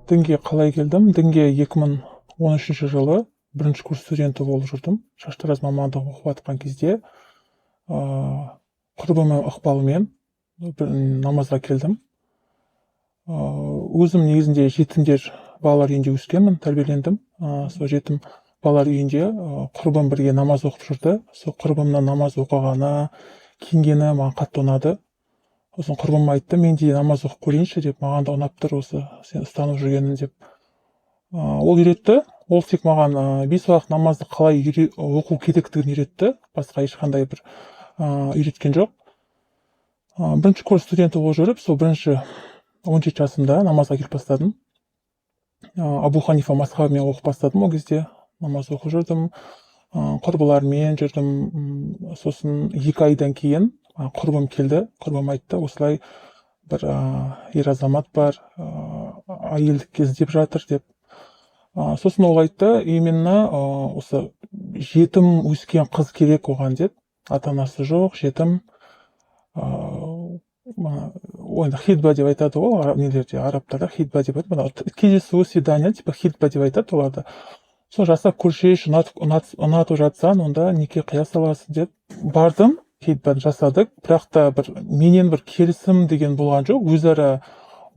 Дінге қалай келдім? Дінге 2013 жылы бірінші курс студенті болып жүрдім. Шаштараз мамандығы оқып жатқан кезде құрбымның ықпалымен бір намазға келдім. Өзім негізінде жетімдер балалар үйінде өскенмін, тәрбиелендім. Сол жетім балалар үйінде құрбым бірге намаз оқып жүрді. Сол құрбымның намаз оқығаны, киінгені маған қатты ұнады. Сосын құрбым айтты: «Мен де намаз оқып көрейінші», — деп. «Маған да ұнап тұр осы сен ұстанып жүргенің», — деп. Ол үйретті. Ол тек маған бес уақыт намазды қалай оқу керектігін үйретті, басқа ешқандай бір үйреткен жоқ. Бірінші курс студенті болып жүріп, сол бірінші 17 жасымда намазға келіп бастадым. Абу Ханифа мазхабымен оқып бастадым. Ол кезде намаз оқып жүрдім, құрбыларыммен жүрдім. Сосын 2 айдан кейін құрбым келді. Құрбым айтты: «Осылай бір ер азамат бар, әйелдікке іздеп жатыр», — деп. Сосын ол айтты: «Именно осы жетім өскен қыз керек оған», — деді. «Ата анасы жоқ, жетім». Енді хитба деп айтады ғой нелерде, арабтарда хитба деп айтады, мына кездесу, свидание, типа хитба деп айтады оларда. «Сол жасап көрсейші, ұнатып жатсаң, онда неке қия саласың», — деді. Бардым, хитбаны жасадық, бірақ та бір менен бір келісім деген болған жоқ. Өзара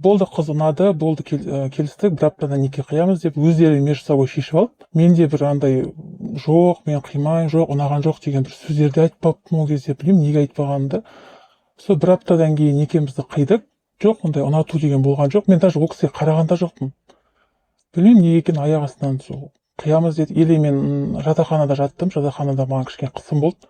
болды, қыз ұнады, болды, келістік, бір аптадан неке қиямыз деп өздері между собой шешіп алды. Менде бір андай «жоқ, мен қимаймын, жоқ, ұнаған жоқ» деген бір сөздерді айтпаппын ол кезде, білмеймін неге айтпағанымды. Сол бір аптадан кейін некемізді қидық. Жоқ, ондай ұнату деген болған жоқ, мен даже ол кісіге қараған да жоқпын. Білмеймін неге екенін, аяқ астынан сол қиямыз деді. Или мен жатақханада жаттым, жатақханада маған кішкене қысым болды,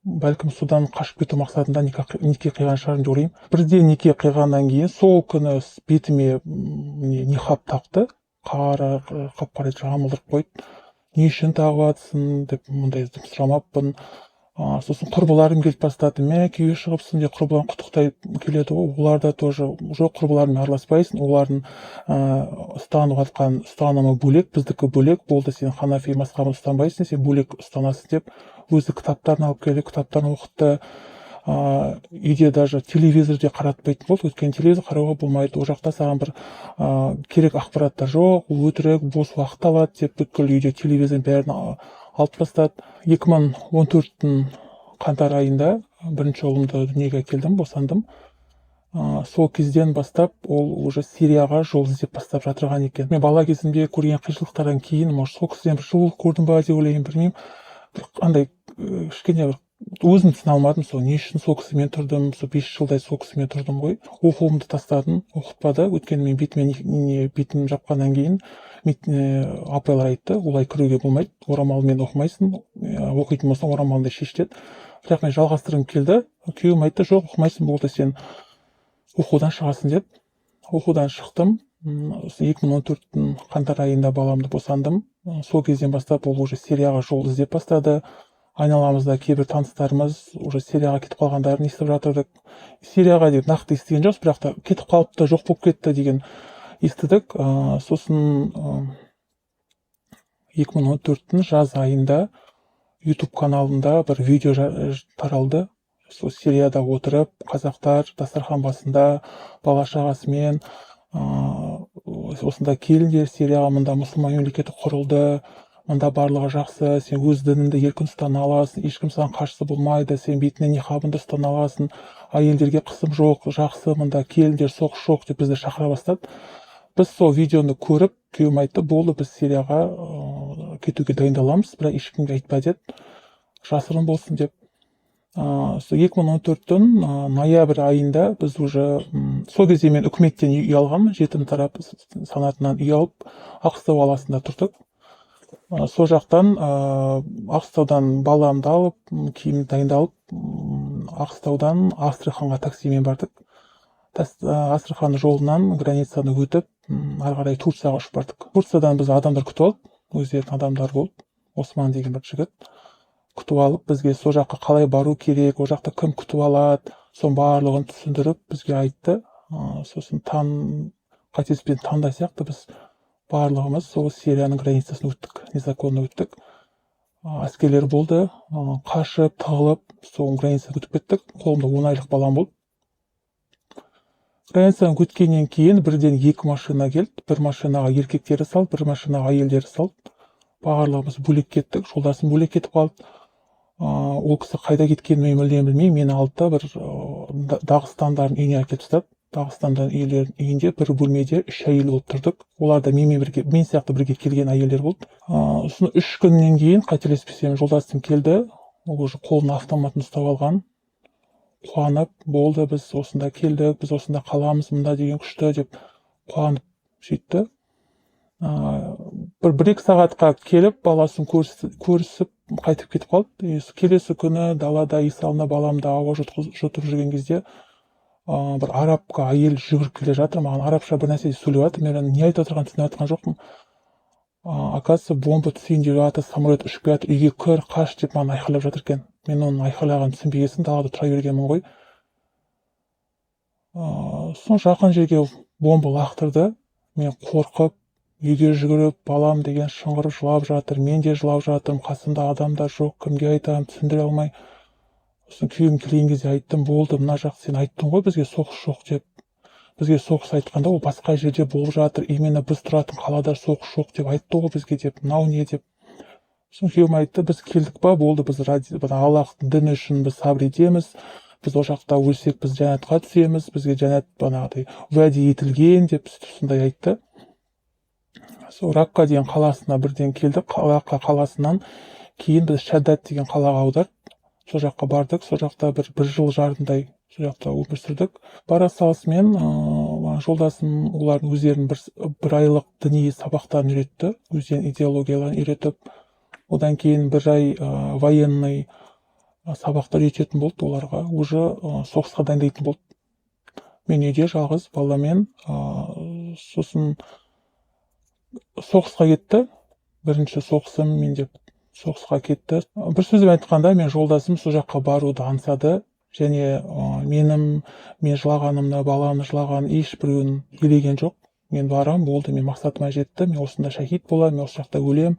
бәлкім, содан қашып кету мақсатында неке қиған шығармын деп ойлаймын. Бірде неке қиғаннан кейін сол күні бетіме не нихаб тақты, қара, қап қара жамылдырып қойды. «Не үшін тағып жатсың?» деп мұндай сұрамаппын. Сосын құрбыларым келіп бастады: «Мә, күйеуге шығыпсың», — деп құрбыларым құттықтай келеді ғой. Олар да тоже: «Жоқ, құрбыларыңмен араласпайсың, олардың ұстанып жатқан ұстанымы бөлек, біздікі бөлек болды, сен ханафи мазхабын ұстанбайсың, сен бөлек ұстанасың», — деп өзі кітаптарын алып келіп, кітаптарын оқытты. Үйде даже телевизор де қаратпайтын болды, өйткені телевизор қарауға болмайды, ол жақта саған бір керек ақпараттар жоқ, өтірік бос уақыт алады деп, бүткіл үйде телевизордың бәрін алып тастады. 2014-тің қаңтар айында бірінші ұлымды дүниеге әкелдім, босандым. Сол кезден бастап ол уже Сирияға жол іздеп бастап жатырған екен. Мен бала кезімде көрген қиыншылықтардан кейін, может, сол кісіден бір жылулық көрдім ба деп ойлаймын, білмеймін. Бір андай кішкене бір өзім түсіне алмадым, сол не үшін сол кісімен тұрдым. Сол 5 жылдай сол кісімен тұрдым ғой. Оқуымды тастадым, оқытпады, өйткені мен бетіме не, бетім жапқаннан кейін апайлар айтты: «Олай кіруге болмайды, орамалмен оқымайсың, оқитын болсаң, орамалыңды шеш», — деді. Бірақ мен жалғастырғым келді. Күйеуім айтты: «Жоқ, оқымайсың, болды, сен оқудан шығасың», — деді. Оқудан шықтым. Осы 2014-тің қаңтар айында баламды босандым. Сол кезден бастап ол уже Сирияға жол іздеп бастады. Айналамызда кейбір таныстарымыз уже Сирияға кетіп қалғандарын естіп жатырдық. Сирияға деп нақты естіген жоқпыз, бірақ та кетіп қалыпты, жоқ болып кетті деген естідік. Сосын 2014-тің жаз айында YouTube каналында бір видео таралды. Сол Сирияда отырып қазақтар дастархан басында бала шағасымен, «Осында келіңдер Сирияға, мында мұсылман мемлекеті құрылды, мында барлығы жақсы, сен өз дініңді еркін ұстана аласың, ешкім саған қарсы болмайды, сен бетіңе ниқабыңды ұстана аласың, әйелдерге қысым жоқ, жақсы мында, келіңдер, соғыс жоқ», — деп бізді шақыра бастады. Біз сол видеоны көріп, күйеуім айтты: «Болды, біз Сирияға кетуге дайындаламыз, бірақ ешкімге айтпа», — деді, «жасырын болсын», — деп. Сол 2014-тің ноябрь айында біз уже сол кезде мен үкіметтен үй алғанмын, жетім тарап санатынан үй алып, Аққыстау қаласында тұрдық. Сол жақтан, Аққыстаудан баламды алып, киім дайындалып, Аққыстаудан Астраханға таксимен бардық. Астрахань жолынан границаны өтіп, ары қарай Турцияға ұшып бардық. Турциядан біз адамдар күтіп алды, өздерінің адамдары болды. Осман деген бір жігіт күтіп алып, бізге сол жаққа қалай бару керек, ол жақта кім күтіп алады, соның барлығын түсіндіріп бізге айтты. Сосын таң, қателеспесем, таңда сияқты біз барлығымыз сол Сирияның границасын өттік, незаконно өттік. Әскерлер болды, қашып тығылып сол границадан өтіп кеттік. Қолымда 10 айлық балам болды. Границадан өткеннен кейін бірден екі машина келді. Бір машинаға еркектері салды, бір машинаға әйелдері салды. Барлығымыз бөлек кеттік, жолдасым бөлек кетіп қалды. Ол кісі қайда кеткенін мен мүлдем білмеймін. Мені алды да бір дағыстандардың үйіне әкеліп тастады. Дағыстандардың үйінде бір бөлмеде үш әйел болып тұрдық. Олар да менімен бірге, мен сияқты бірге келген әйелдер болды. Сосын 3 күннен кейін, қателеспесем, жолдасым келді. Ол уже қолына автоматын ұстап алған. Қуанып, болды, біз осында келдік, біз осында қаламыз, мында деген күшті деп қуанып сөйтті. Бір екі сағатқа келіп, баласын көрісіп қайтып кетіп қалды. И келесі күні далада есік алдында баламды ауа жұтып жүрген кезде бір арабка әйел жүгіріп келе жатыр, маған арабша бір нәрсе сөйлеп жатыр. Мен не айтып отырғанын түсініп жатқан жоқпын. Оказывается, бомба түсейін деп жатыр, самолет ұшып келе жатыр, үйге кір, қаш деп маған айқайлап жатыр екен. Мен оның айқайлағанын түсінбеген соң далада тұра бергенмін ғой. Сосын жақын жерге бомба лақтырды. Мен қорқып үйге жүгіріп, балам деген шыңғырып жылап жатыр, мен де жылап жатырмын, қасымда адамдар жоқ, кімге айтамын, түсіндіре алмай. Сосын күйеуім келген кезде айттым: болды, мына жақ, сен айттың ғой бізге соғыс жоқ деп, бізге соғыс айтқанда ол басқа жерде болып жатыр, именно біз тұратын қалада соғыс жоқ деп айтты ғой бізге деп, мынау не деп. Сосын күйеуім айтты: біз келдік па, болды, біз ради Аллахтың діні үшін біз сабыр етеміз, біз ол жақта өлсек, біз жәннатқа түсеміз, бізге жәннат бағанағыдай уәде етілген деп сөйтіп сондай айтты. Сол Ракка деген қаласына бірден келдік. Ракка қаласынан кейін біз Шаддат деген қалаға аударды, сол жаққа бардық. Сол жақта бір жыл жарымдай сол жақта өмір сүрдік. Бара салысымен жолдасым олардың өздерінің бір айлық діни сабақтарын үйретті, өздерінің идеологияларын үйретіп, одан кейін бір ай военный сабақтар үйрететін болды оларға, уже соғысқа дайындайтын болды. Мен үйде жалғыз баламен. Сосын соғысқа кетті, бірінші соғысым мен деп соғысқа кетті. Бір сөзбен айтқанда, мен жолдасым сол жаққа баруды аңсады және мен жылағанымды, баламның жылағанын ешбіреуін елеген жоқ. Мен барамын, болды, мен мақсатыма жеттім, мен осында шахид боламын, мен осы жақта өлемін,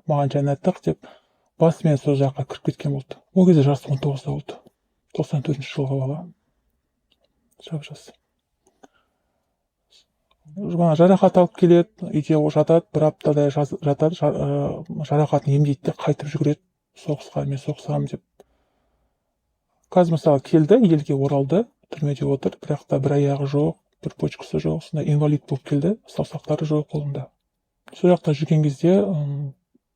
маған жәннаттық деп басымен сол жаққа кіріп кеткен болды. Ол кезде жасы 19-да болды, 94-жылғы бала, жап жас. Бағана жарақат алып келеді, үйде жатады, бір аптадай жатады, жарақатын емдейді де қайтып жүгіреді соғысқа, мен соғысамын деп. Қазір, мысалы, келді, елге оралды, түрмеде отыр, бірақ та бір аяғы жоқ, бір почкасы жоқ, сондай инвалид болып келді, саусақтары жоқ қолында. Сол жақта жүрген кезде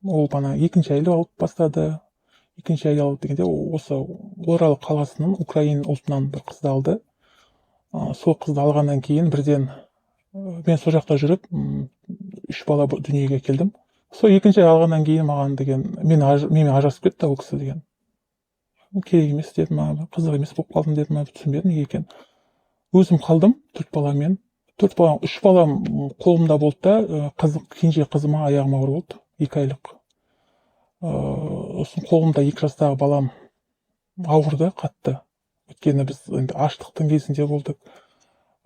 ол бана екінші әйел алып бастады. Екінші әйел алды дегенде, осы Орал қаласының украин ұлтынан бір қызды алды. Сол қызды алғаннан кейін бірден мен сол жақта жүріп үш бала дүниеге келдім. Сол екінші әйел алғаннан кейін маған деген менімен ажырасып кетті ол кісі деген. Ол керек емес деді ма, қызық емес болып қалдым деді ма, түсінбедім неге екенін. Өзім қалдым төрт баламен. Төрт балам, үш балам қолымда болды да, кенже қызыма аяғым ауыр болды, 2 айлық. Сосын қолымда 2 жастағы балам ауырды қатты. Өйткені біз енді аштықтың кезінде болдық.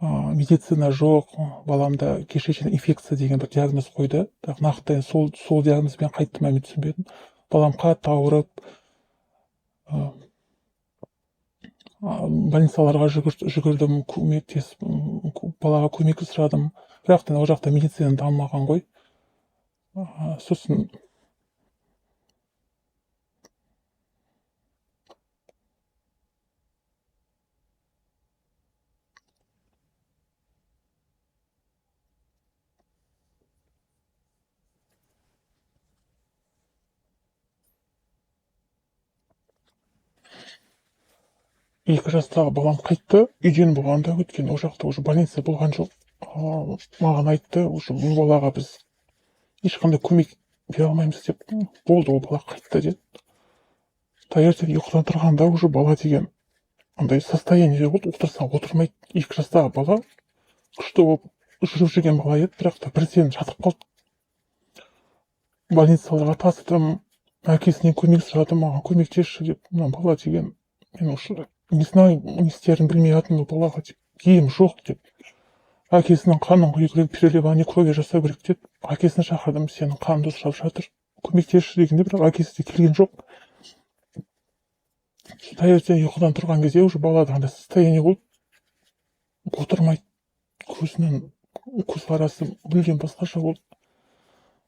Медицина жоқ, баламда кишечный инфекция деген бір диагноз қойды. Бірақ нақты енді сол диагнозбен қайтты ма, мен түсінбедім. Балам қатты ауырып, больницаларға жүгірдім, көмектесіп, балаға көмек сұрадым. Бірақ та ол жақта медицина дамымаған ғой. Сосын 2 жастағы балам қайтты үйден болғанда, өйткені ол жақта уже больница болған жоқ. Маған айтты, уже бұл балаға біз ешқандай көмек бере алмаймыз деп, болды, ол бала қайтты деді. Таңертең ұйқыдан тұрғанда уже бала деген андай состояниеде болды, отырса отырмайды. 2 жастағы бала күшті болып жүріп жүрген бала еді, бірақ та бірден жатып қалды. Больницаларға тасыдым, әкесінен көмек сұрадым, маған көмектесші деп. Мына бала деген, мен уже не знаю, не істерімді білмей жатырмын, бұл балаға деп, ем жоқ деп. Әкесінің қанын құю керек, переливание крови жасау керек деп әкесін шақырдым, сенің қаныңды сұрап жатыр, көмектесші дегенде, бірақ әкесі де келген жоқ. Таңертең ұйқыдан тұрған кезде уже балада андай состояние болды, отырмайды. Көзінен көзқарасы мүлдем басқаша болды.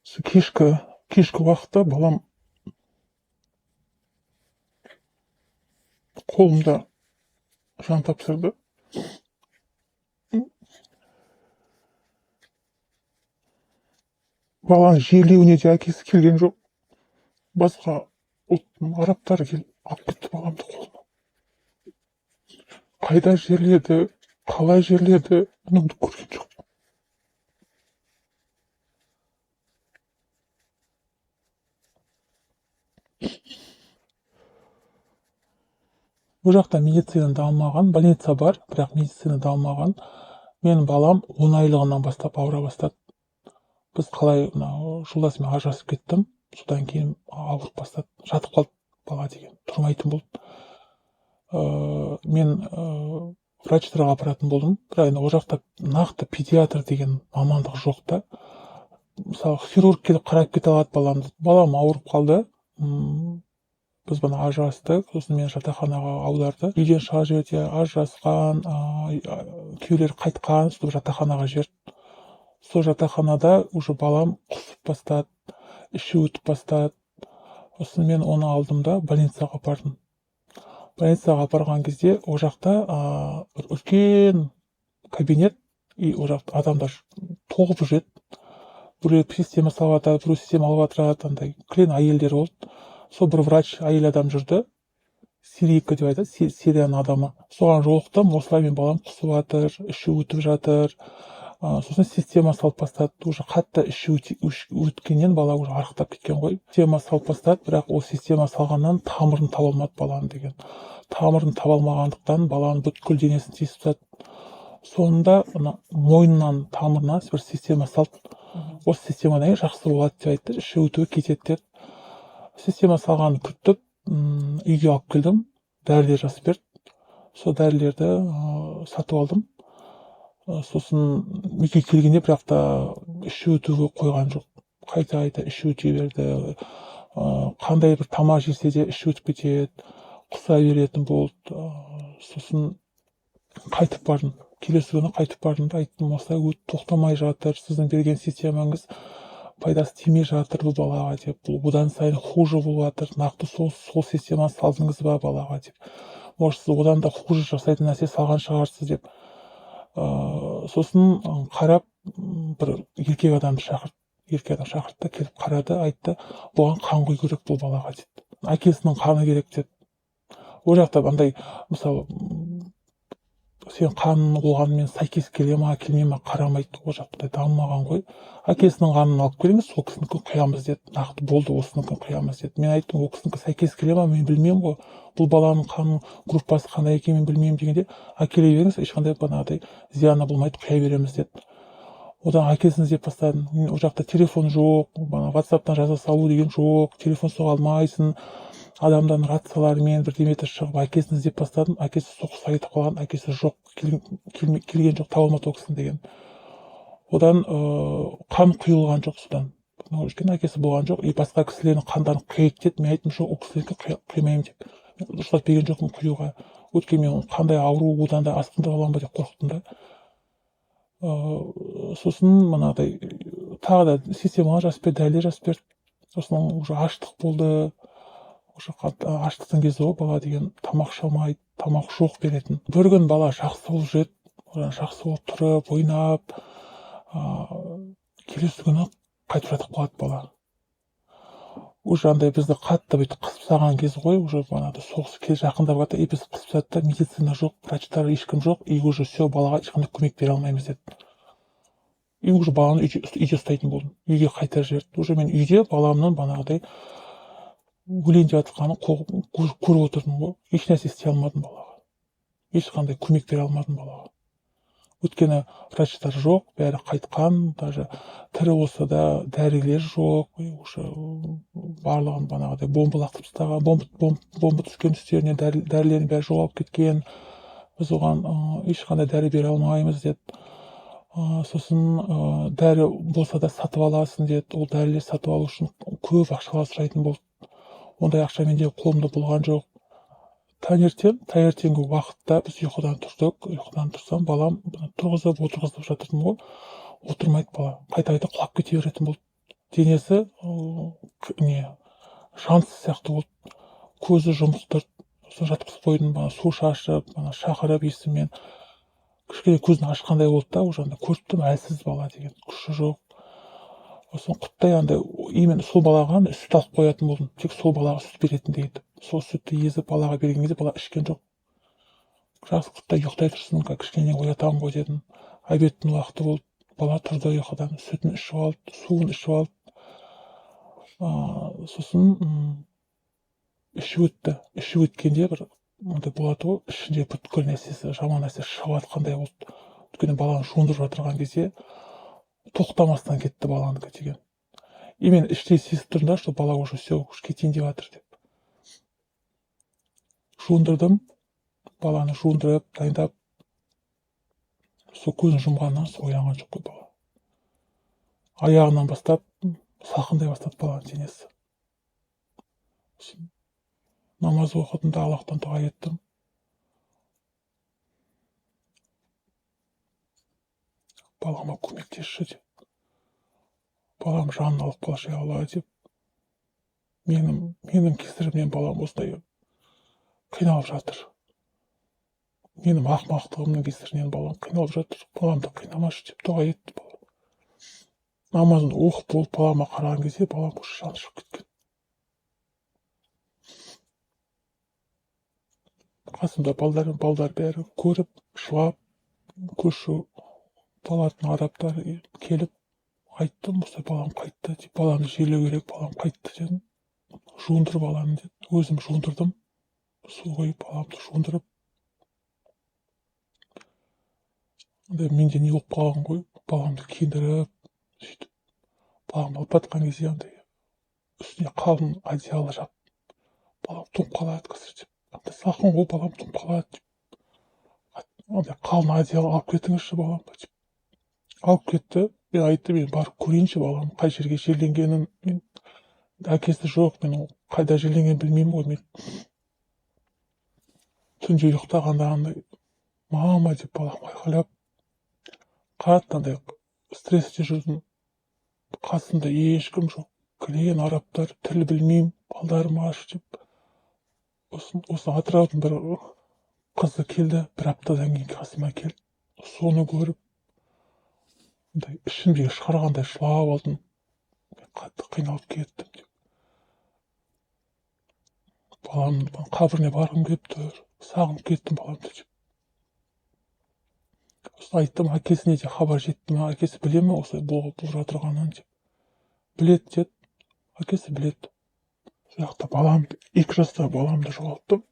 Сол кешкі уақытта балам қолымда жан тапсырды. Баланы жерлеуіне де әкесі келген жоқ. Басқа ұлттың арабтары келіп алып кетті баламды қолыма. Қайда жерледі, қалай жерледі, мен оны көрген жоқпын. Бұл жақта медицина дамымаған, больница бар, бірақ медицина дамымаған. Менің балам 10 айлығынан бастап ауыра бастады. Біз қалай мынау жолдасыммен ажырасып кеттім, содан кейін ауырып бастады, жатып қалды бала деген, тұрмайтын болды. Мен врачтарға апаратын болдым, бірақ енді ол жақта нақты педиатр деген мамандық жоқ та. Мысалы, хирург келіп қарап кете алады баламды. Балам ауырып қалды. Біз бұны ажырастық, сосын мені жатақханаға аударды. Үйден шыға жіберді, ажырасқан, күйеулері қайтқан, сөйтіп жатақханаға жіберді. Сол жатақханада уже балам құсып бастады, іші өтіп бастады. Сосын мен оны алдым да больницаға апардым. Больницаға апарған кезде ол жақта бір үлкен кабинет, и ол жақта адамдар толып жүреді. Біреу система салып жатады, біреу система алып жатырады, андай кілең әйелдер болды. Сол бір врач әйел адам жүрді, сирийка деп айтады, Сирияның адамы. Соған жолықтым, осылай мен балам құсып жатыр, іші өтіп жатыр. Сосын система салып бастады. Уже қатты іші өткеннен бала уже арықтап кеткен ғой. Система салып бастады, бірақ ол система салғаннан тамырын таба алмады баланың деген. Тамырын таба алмағандықтан баланың бүткіл денесін тесіп тастады. Соңында ана мойнынан тамырына бір система салды. Осы системадан кейін жақсы болады деп айтты, іші өтуі кетеді деді. Система салғанын күтіп, үйге алып келдім, дәрілер жазып берді. Сол дәрілерді сатып алдым. Сосын үйге келгенде бірақ та іші өтуге қойған жоқ. Қайта-қайта іші өте берді. Қандай бір тамақ жесе де іші өтіп кетеді, құса беретін болды. Сосын қайтып бардым. Келесі күні қайтып бардым да айттым, осылай тоқтамай жатыр, сіздің берген системаңыз пайдасы тимей жатыр бұл балаға деп. Бұл одан сайын хуже болып жатыр. Нақты сол системаны салдыңыз ба балаға деп. Может, сіз одан да хуже жасайтын нәрсе салған шығарсыз деп. Сосын қарап, бір еркек адамды шақырды. Еркек адам шақырды да келіп қарады, айтты, бұған қан құю керек бұл балаға деді. Әкесінің қаны керек деді. Ол жақта андай, мысалы, сен қанын оғанмен сәйкес келе ма, келмей ма қарамайды. Ол жақта дамымаған ғой. Әкесінің қанын алып келіңіз, сол кісінікін құямыз деді. Нақты болды, осыныкін құямыз деді. Мен айттым, ол кісінікі сәйкес келе ма, мен білмеймін ғой. Бұл баланың қанының группасы қандай екенін мен білмеймін дегенде, әкеле беріңіз, ешқандай бағанағыдай зияны болмайды, құя береміз деді. Одан әкесін іздеп бастадым. Мен ол жақта телефон жоқ, бағана ватсаптан жаза салу деген жоқ, телефон соға алмайсың. Адамдардың рацияларымен бірдеме шығып әкесін іздеп бастадым. Әкесі соғысқа кетіп қалған, әкесі жоқ, келген жоқ, таба алмады ол кісіні деген. Одан қан құйылған жоқ содан. Өйткені әкесі болған жоқ, и басқа кісілердің қандарын құяйық деді. Мен айттым, жоқ, ол кісілердікі құймаймын деп. Мен рұқсат берген жоқпын құюға. Өйткені мен қандай ауру одан да асқындырып аламын ба деп қорықтым да. Сосын мынадай тағы да системаға жазып берді, дәрілер жазып берді. Сосын уже аштық болды. Уже аштықтың кезі ғой, бала деген тамақ іше алмайды, тамақ жоқ беретін. Бір күн бала жақсы болып жүреді, жақсы болып тұрып, ойнап, келесі күні қайтып жатып қалады бала. Уже андай бізді қатты бүйтіп қысып тастаған кез ғой, уже бағанағыдай соғыс кез жақындап жатыр, и бізді қысып тастады да, медицина жоқ, врачтар ешкім жоқ, и уже все, балаға ешқандай көмек бере алмаймыз деді. И уже баланы үйде ұстайтын болдым, үйге қайтарып жіберді. Уже мен үйде баламның бағанағыдай өлейін деп жатқанын көріп отырдым ғой. Ешнәрсе істей алмадым балаға, ешқандай көмек бере алмадым балаға. Өйткені врачтар жоқ, бәрі қайтқан, даже тірі болса да дәрігерлер жоқ, уже барлығын бағанағыдай бомба лақтырып тастаған, бомба түскен үстеріне, дәрілердің бәрі жоғалып кеткен. Біз оған ешқандай дәрі бере алмаймыз деді. Сосын дәрі болса да сатып аласың деді. Ол дәрілер сатып алу үшін көп ақшалар сұрайтын болды. Ондай ақша менде қолымда болған жоқ. Таңертеңгі уақытта біз ұйқыдан тұрдық. Ұйқыдан тұрсам, балам тұрғызып отырғызып жатырмын ғой, отырмайды бала, қайта-қайта құлап кете беретін болды. Денесі не жансыз сияқты болды, көзі жұмық тұрды. Сосын жатқызып қойдым, бана су шашып, бана шақырып есіммен. Кішкене көзін ашқандай болды да, уже андай көріп тұрмын, әлсіз бала деген, күші жоқ. Сосын құттай андай именно сол балаға сүт алып қоятын болдым, тек сол балаға сүт беретіндей етіп. Сол сүтті езіп балаға берген кезде бала ішкен жоқ. Жақсы, құттай ұйықтай тұрсын, кішкене оятамын ғой дедім. Обедтің уақыты болды, бала тұрды ұйқыдан, сүтін ішіп алды, суын ішіп алды. Сосын ішіп өтті. Ішіп өткенде бір мындай болады ғой, ішінде бүткіл нәрсесі, жаман нәрсе шығып жатқандай болды. Өйткені баланы жуындырып жатырған кезде тоқтамастан кетті баланікі деген. И мен іштей сезіп тұрмын да, что бала уже все, уже кетейін деп жатыр деп. Жуындырдым, баланы жуындырып, дайындап, сол көзін жұмғаннан соң оянған жоқ қой бала. Аяғынан бастап салқындай бастады баланың денесі. Сосын намаз оқыдым да, Аллахтан дұға еттім. Балама көмектесші деп. Балам жанын алып қалшы, Алла деп. Менің кесірімнен балам осылай қиналып жатыр. Менің ақымақтығымның кесірінен балам қиналып жатыр. Баламды қинамашы деп дұға етті бала. Намазын оқып болып балама қараған кезде балам уже жаны шығып кеткен. Қасымда балдар бәрі көріп, жылап, көрші балатын арабтар келіп айттым, осылай балам қайтты деп, баламды жерлеу керек, балам қайтты дедім. Жуындыр баланы деді. Өзім жуындырдым. Су құйып баламды жуындырып. Андай менде не болып қалған ғой, баламды киіндіріп, сөйтіп баламды алып батқан кезде андай үстіне қалың одеяло жап, балам тоңып қалады қазір деп. Андай салқын ғой, балам тоңып қалады деп. Андай қалың одеяло алып кетіңізші баламды деп. Алып кетті. Мен айттым, мен барып көрейінші балам қай жерге жерленгенін. Мен әкесі жоқ, мен ол қайда жерленгенін білмеймін ғой. Мен түнде ұйықтағанда андай мама деп балам айқайлап, қатты андай стрессте жүрдім. Қасымда ешкім жоқ, кілең арабтар, тіл білмеймін, балдарым аш деп. Осы Атыраудың бір қызы келді, бір аптадан кейін қасыма келді. Соны көріп, андай ішімдегі шығарғандай жылап алдым. Мен қатты қиналып кеттім деп. Баламның қабіріне барғым келіп тұр, сағынып кеттім баламды деп. Сосын айттым, әкесіне де хабар жетті ме, әкесі біле ме осылай болып жатырғанын деп. Біледі деді, әкесі біледі. Сол жақта баламды, 2 жастағы баламды жоғалттым.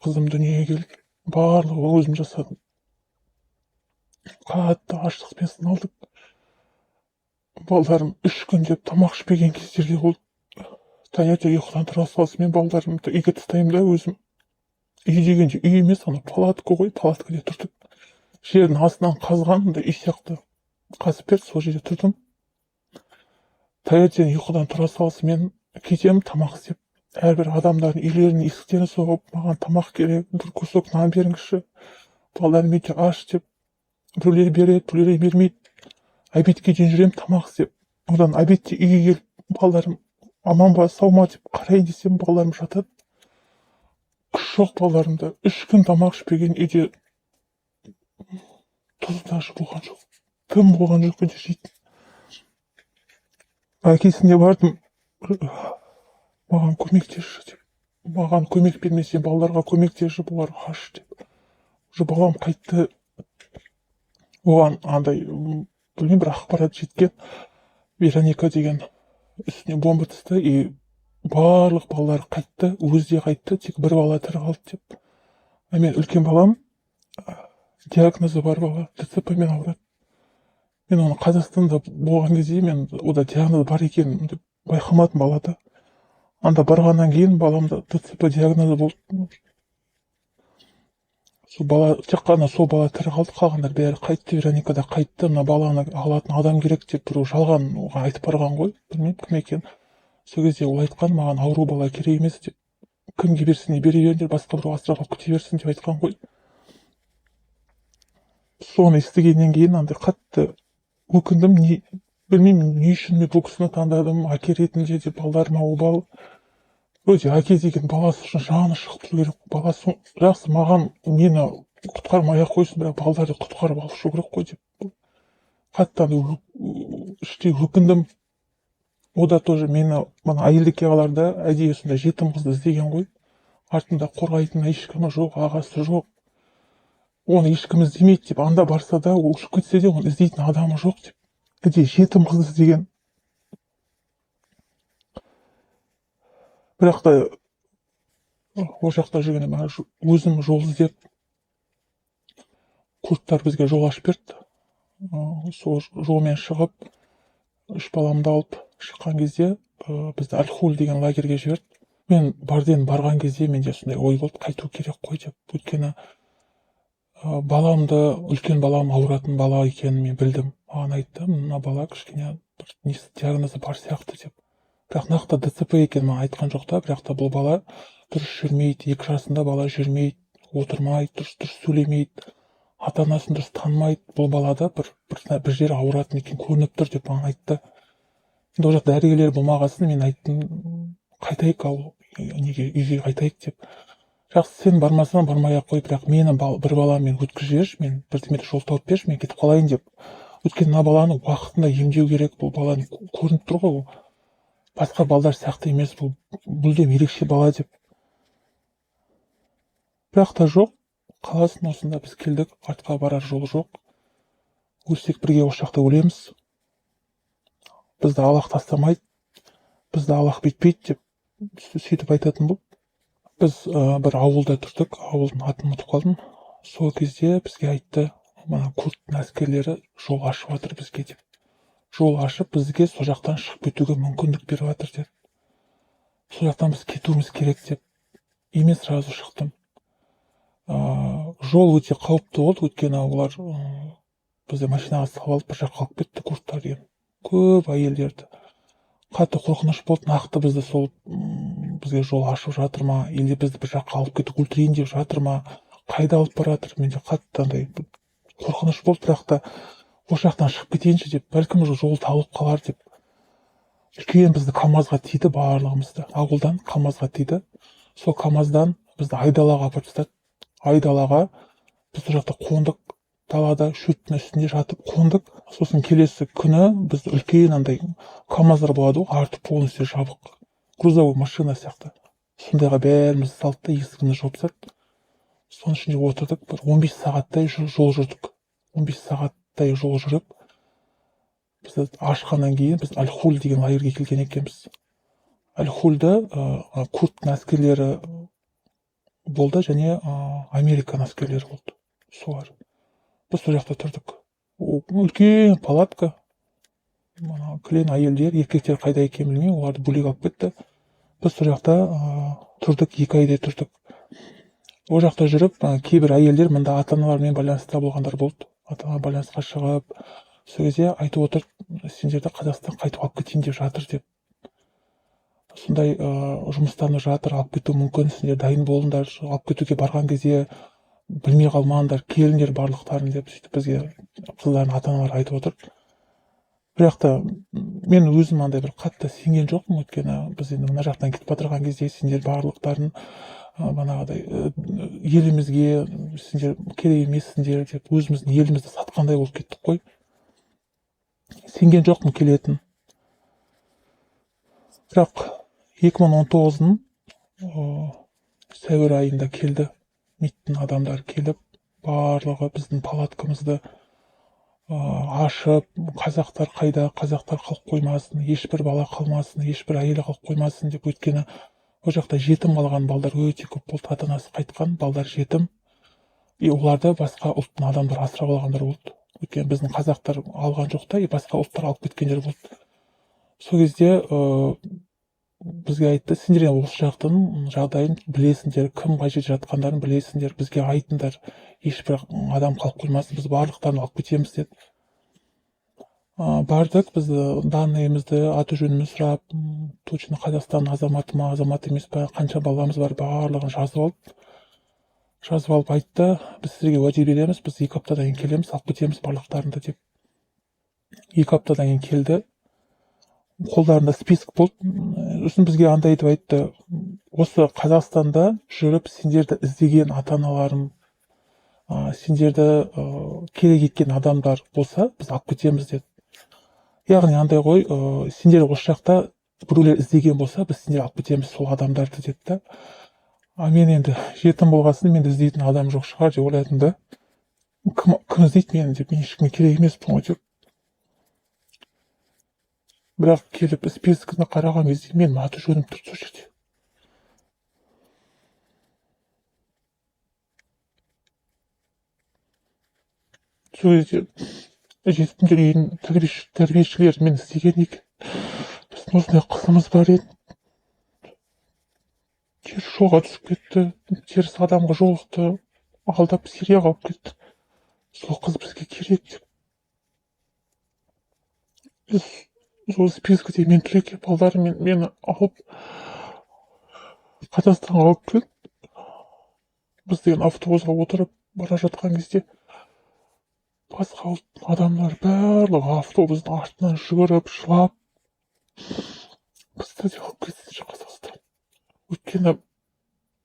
Қызым дүниеге келді, барлығы өзім жасадым. Қатты аштықпен сыналдым. Балдарым 3 күн деп тамақ ішпеген кездерде болды. Таңертең ұйқыдан тұра салысымен балдарымды үйге тастаймын да өзім. Үй дегенде үй емес, ана палатка ғой, палаткада тұрдық. Жердің астынан қазған андай үй сияқты қазып берді, сол жерде тұрдым. Таңертең ұйқыдан тұра салысымен кетемін тамақ іздеп. Әрбір адамдардың үйлерінің есіктерін соғып, маған тамақ керек, бір кусок нан беріңізші, балдарым өте аш деп. Біреулер береді, біреулер бермейді. Обедке дейін жүремін тамақ іздеп. Одан обедте үйге келіп, балдарым аман ба, сау ма деп қарайын десем, балдарым жатады. Күш жоқ балдарымда. 3 күн тамақ ішпеген үйде тұз даже болған жоқ. Дым болған жоқ үйде жейтін. Әкесіне бардым, маған көмектесші деп. Маған көмек бермесе, балаларға көмектесші, бұлар аш деп. Уже балам қайтты. Оған андай, білмеймін, бір ақпарат жеткен. Вероника деген үстіне бомба түсті, и барлық балалар қайтты, өзі де қайтты, тек бір бала тірі қалды деп. А мен үлкен балам, диагнозы бар бала, ДЦП мен ауырады. Мен оны Қазақстанда болған кезде мен ода диагноз бар екенін деп байқамадым балада. Анда барғаннан кейін баламда ДЦП диагнозы болды. Сол бала, тек қана сол бала тірі қалды, қалғандар бәрі қайтты, Вероника да қайтты. Мына баланы алатын адам керек деп біреу жалған оған айтып барған ғой, білмеймін кім екенін. Сол кезде ол айтқан, маған ауру бала керек емес деп. Кімге берсін, бере беріңдер, басқа біреу асырап алып кете берсін деп айтқан ғой. Соны естігеннен кейін андай қатты өкіндім. Не білмеймін, не үшін мен бұл кісіні таңдадым әке ретінде деп. Балдарыма обал. Вроде әке деген баласы үшін жаны шығып тұру керек. Баласы жақсы, маған, мені құтқармай ақ қойсын, бірақ балдарды құтқарып алып шығу керек қой деп қатты андай іштей өкіндім. О да тоже мені мына әйелдікке қаларда әдейі сондай жетім қызды іздеген ғой. Артында қорғайтын ешкімі жоқ, ағасы жоқ, оны ешкім іздемейді деп. Анда барса да, ол ұшып кетсе де, оны іздейтін адамы жоқ деп әдейі жетім қызды іздеген. Бірақ та ол жақта жүргенде маған өзім жол іздеп, курдтар бізге жол ашып берді. Сол жолмен шығып, үш баламды алып шыққан кезде бізді Аль-Хуль деген лагерьге жіберді. Мен барден барған кезде менде сондай ой болды: қайту керек қой деп. Өйткені баламды, үлкен балам ауыратын бала екенін мен білдім. Маған айтты, мына бала кішкене бір несі, диагнозы бар сияқты деп, бірақ нақты ДЦП екенін маған айтқан жоқ та. Бірақ та бұл бала дұрыс жүрмейді, 2 жасында бала жүрмейді, отырмайды, дұрыс сөйлемейді, ата анасын дұрыс танымайды. Бұл балада бір жері ауыратын екен, көрініп тұр деп маған айтты. Енді ол жақта дәрігерлер болмағасын, мен айттым: қайтайық, ал неге, үйге қайтайық деп. Жақсы, сен бармасаң, бармай ақ қой, бірақ мені бір баламмен өткізіп жіберші, мен бірдеме жол тауып берші, мен кетіп қалайын деп. Өйткені мына баланы уақытында емдеу керек, бұл баланы көрініп тұр ғой, ол басқа балдар сияқты емес, бұл мүлдем ерекше бала деп. Бірақ та жоқ, қаласың осында, біз келдік, артқа барар жол жоқ, өлсек, бірге осы жақта өлеміз, бізді Аллах тастамайды, бізді Аллах бүйтпейді деп сөйтіп айтатын болды. Біз бір ауылда тұрдық, ауылдың атын ұмытып қалдым. Сол кезде бізге айтты, мына курдтың әскерлері жол ашып жатыр бізге деп, жол ашып, бізге сол жақтан шығып кетуге мүмкіндік беріп жатыр деді. Сол жақтан біз кетуіміз керек деп. И мен сразу шықтым. Жол өте қауіпті болды, өйткені олар бізді машинаға салып алып, бір жаққа алып кетті курдтар деген, көп әйелдерді. Қатты қорқыныш болды. Нақты бізді сол бізге жол ашып жатыр ма или бізді бір жаққа алып кетіп өлтірейін деп жатыр ма, қайда алып бара жатыр? Менде қатты андай қорқыныш болды. Бірақ та осы жақтан шығып кетейінші деп, бәлкім, уже жол табылып қалар деп. Үлкен бізді КамАЗға тиді, барлығымызды ауылдан КамАЗға тиді. Сол КамАЗдан бізді айдалаға апарып тастады. Айдалаға біз сол жақта қондық, далада шөптің үстінде жатып қондық. Сосын келесі күні бізді үлкен андай КамАЗдар болады ғой, арты полностью жабық, грузовой машина сияқты, сондайға бәрімізді салды да, есігімізді жауып тастады. Соның ішінде отырдық, бір 15 сағаттай жол жүрдік. 15 сағаттай жол жүріп, бізді ашқаннан кейін біз Аль-Хуль деген лагерьге келген екенбіз. Аль-Хульда курдтың әскерлері болды және американ әскерлері болды, солар. Біз сол жақта тұрдық. Үлкен палатка, мына кілең әйелдер, еркектер қайда екенін білмеймін, оларды бөлек алып кетті. Біз сол жақта тұрдық, 2 айдай тұрдық. Ол жақта жүріп, кейбір әйелдер мында ата аналарымен байланыста болғандар болды. Ата ана байланысқа шығып, сол кезде айтып отыр, сендерді Қазақстан қайтып алып кетейін деп жатыр деп. Сондай жұмыстанып жатыр, алып кетуі мүмкін, сендер дайын болыңдар, алып кетуге барған кезде білмей қалмаңдар, келіңдер барлықтарың деп, сөйтіп бізге қыздардың ата аналары айтып отыр. Бірақ та мен өзім андай бір қатты сенген жоқпын, өйткені біз енді мына жақтан кетіп бара жатқан кезде сендер барлықтарын бағанағыдай елімізге сендер керек емессіңдер деп, өзіміздің елімізді сатқандай болып кеттік қой. Сенген жоқпын келетін. Бірақ 2019-дың сәуір айында келді МИДтің адамдары. Келіп, барлығы біздің палаткамызды ашып, қазақтар қайда, қазақтар қалып қоймасын, ешбір бала қалмасын, ешбір әйел қалып қоймасын деп. Өйткені ол жақта жетім қалған балдар өте көп болды, ата анасы қайтқан балдар жетім, и оларды басқа ұлттың адамдары асырап алғандар болды. Өйткені біздің қазақтар алған жоқ та, и басқа ұлттар алып кеткендер болды. Сол кезде бізге айтты: сендер енді осы жақтың жағдайын білесіңдер, кім қай жерде жатқандарын білесіңдер, бізге айтыңдар, ешбір адам қалып қоймасын, біз барлықтарын алып кетеміз деді. Бардық, біз данныйымызды, аты жөнімізді сұрап, точно Қазақстан азаматы ма, азамат емес па, қанша баламыз бар, барлығын жазып алып, жазып алып айтты: біз сіздерге уәде береміз, біз 2 аптадан кейін келеміз, алып кетеміз барлықтарыңды деп. 2 аптадан кейін келді, қолдарында список болды. Сосын бізге андай етіп айтты: осы Қазақстанда жүріп сендерді іздеген ата аналарың, сендерді керек еткен адамдар болса, біз алып кетеміз деді. Яғни андай ғой, сендер осы жақта біреулер іздеген болса, біз сендерді алып кетеміз, сол адамдарды деді да. А мен енді жетім болғасын, мені іздейтін адам жоқ шығар деп ойладым да. Кім іздейді мені деп, мен ешкімге керек емеспін ғой деп. Бірақ келіп спискіні қараған кезде менің аты жөнім тұр сол жерде. Сол кезде жетімдер үйінің тәрбиешілері мені іздеген екен. Біздің осындай қызымыз бар еді, теріс жолға түсіп кетті, теріс адамға жолықты, алдап Сирияға алып кетті, сол қыз бізге керек деп. Біз сол спискіде мен тұр екен, балдарыммен мені алып Қазақстанға алып келді. Біз деген автобусқа отырып бара жатқан кезде басқа ұлттың адамдары барлығы автобустың артынан жүгіріп, жылап, бізді де алып кетсінші Қазақстан. Өйткені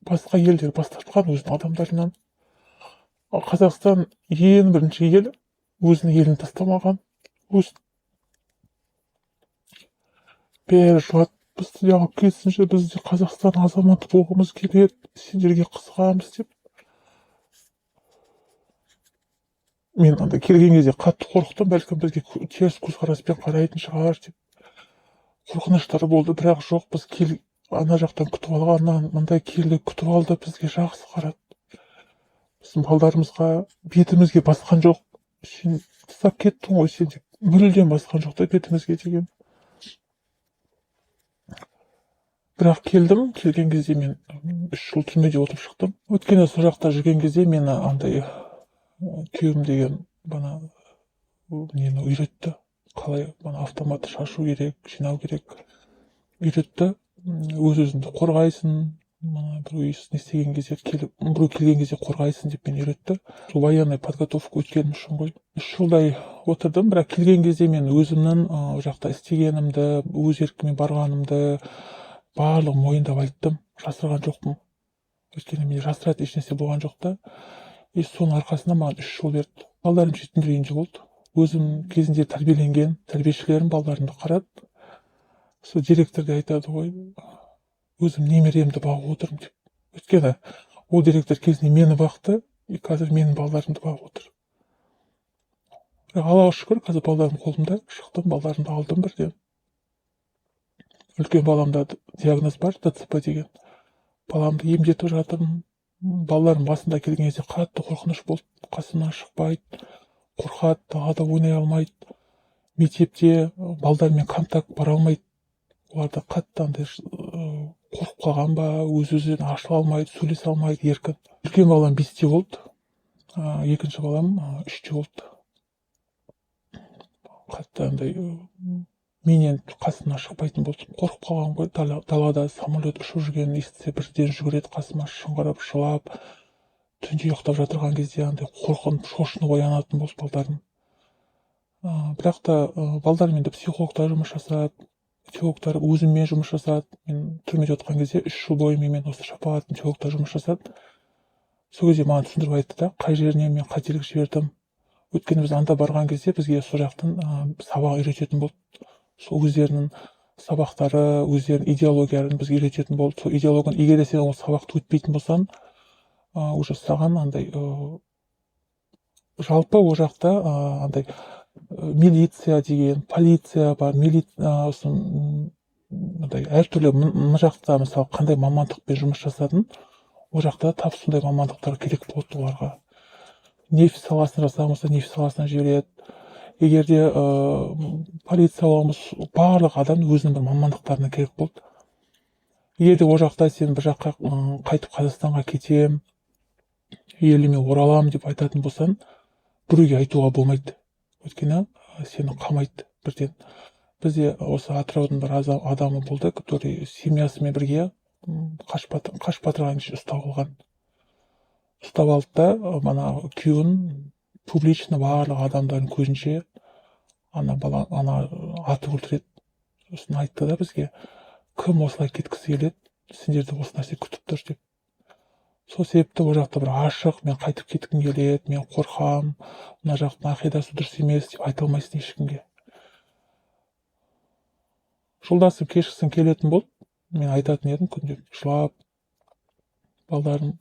басқа елдер бас тартқан өзінің адамдарынан, ал Қазақстан ең бірінші ел, өзінің елін тастамаған. Өз бәрі жылады: бізді де алып кетсінші, біз де Қазақстан азаматы болғымыз келеді, сендерге қызығамыз деп. Мен анда келген кезде қатты қорықтым, бәлкім бізге теріс көзқараспен қарайтын шығар деп қорқыныштар болды. Бірақ жоқ, біз кел ана жақтан күтіп алғаннан мындай келді, күтіп алды, бізге жақсы қарады, біздің балдарымызға бетімізге басқан жоқ, сен тастап кеттің ғой сен деп мүлдем басқан жоқ та бетімізге деген. Бірақ келдім, келген кезде мен 3 жыл түрмеде отырып шықтым. Өйткені сол жақта жүрген кезде мені андай күйеуім деген бана нені үйретті, қалай бана автоматты шашу керек, жинау керек үйретті. Өз өзіңді қорғайсың, мына біреу не істеген кезде, келіп біреу келген кезде қорғайсың деп мені үйретті. Сол военный подготовка өткенім үшін ғой. 3 жылдай отырдым. Бірақ келген кезде мен өзімнің ол жақта істегенімді, өз еркіммен барғанымды барлығын мойындап айттым, жасырған жоқпын. Өйткені менде жасыратын ешнәрсе болған жоқ та. И соның арқасында маған 3 жыл берді. Балдарым жетімдер үйінде болды. Өзім кезінде тәрбиеленген тәрбиешілерім балдарымды қарады. Сол директор де айтады ғой, өзім немеремді бағып отырмын деп. Өйткені ол директор кезінде мені бақты и қазір менің балдарымды бағып отыр. Бірақ Аллаға шүкір, қазір балдарым қолымда. Шықтым, балдарымды алдым бірден. Үлкен баламда диагноз бар, ДЦП деген. Баламды емдетіп жатырмын. Балаларым басында келген кезде қатты қорқыныш болды, қасымнан шықпайды, қорқады, далада ойнай алмайды, мектепте балдармен контакт бара алмайды. Оларда қатты андай қорқып қалған ба, өз өздерін ашыла алмайды, сөйлесе алмайды еркін. Үлкен балам 5-те болды, екінші балам 3-те болды. Қатты андай менен қасымнан шықпайтын болды, қорқып қалған ғой. Далада самолет ұшып жүргенін естісе, бірден жүгіреді қасыма, шыңғырып жылап. Түнде ұйықтап жатырған кезде андай қорқынып, шошынып оянатын болды балдарым. Бірақ та балдарым енді психологтар жұмыс жасады, теологтар өзіммен жұмыс жасады. Мен түрмеде отырған кезде 3 жыл бойы менімен осы Шапағаттың теологтар жұмыс жасады. Сол кезде маған түсіндіріп айтты да, қай жерінен мен қателік жібердім. Өйткені біз анда барған кезде бізге сол жақтан сабақ үйрететін болды. Сол өздерінің сабақтары, өздерінің идеологияларын бізге үйрететін болды. Сол идеологияны, егер де сен ол сабақты өтпейтін болсаң, уже саған андай жалпы ол жақта андай милиция деген, полиция бар, сосын андай әртүрлі. Мына жақта мысалы қандай мамандықпен жұмыс жасадың, ол жақта тап сондай мамандықтар керек болады оларға. Нефть саласында жасаған болса, нефть саласына жібереді. Егер де полиция болған болса, барлық адам өзінің бір мамандықтарына керек болды. Егер де ол жақта сен бір жаққа қайтып Қазақстанға кетем, еліме ораламын деп айтатын болсаң, біреуге айтуға болмайды. Өйткені Сені қамайды бірден. Бізде осы Атыраудың бір адамы болды, который семьясымен бірге қашып қашып батырған кезде ұстап алған. Ұстап алды да, ана күйеуін публично, барлық адамдардың көзінше ана бала ана атып өлтіреді. Сосын айтты да бізге: «Кім осылай кеткісі келеді, сендерді осы нәрсе күтіп тұр», – деп. Сол себепті ол жақта бір ашық «мен қайтып кеткім келеді, мен қорқамын, мына жақтың ақидасы дұрыс емес» деп айта алмайсың ешкімге. Жолдасым кешкісін келетін болды. Мен айтатын едім күнде жылап: «Балдарым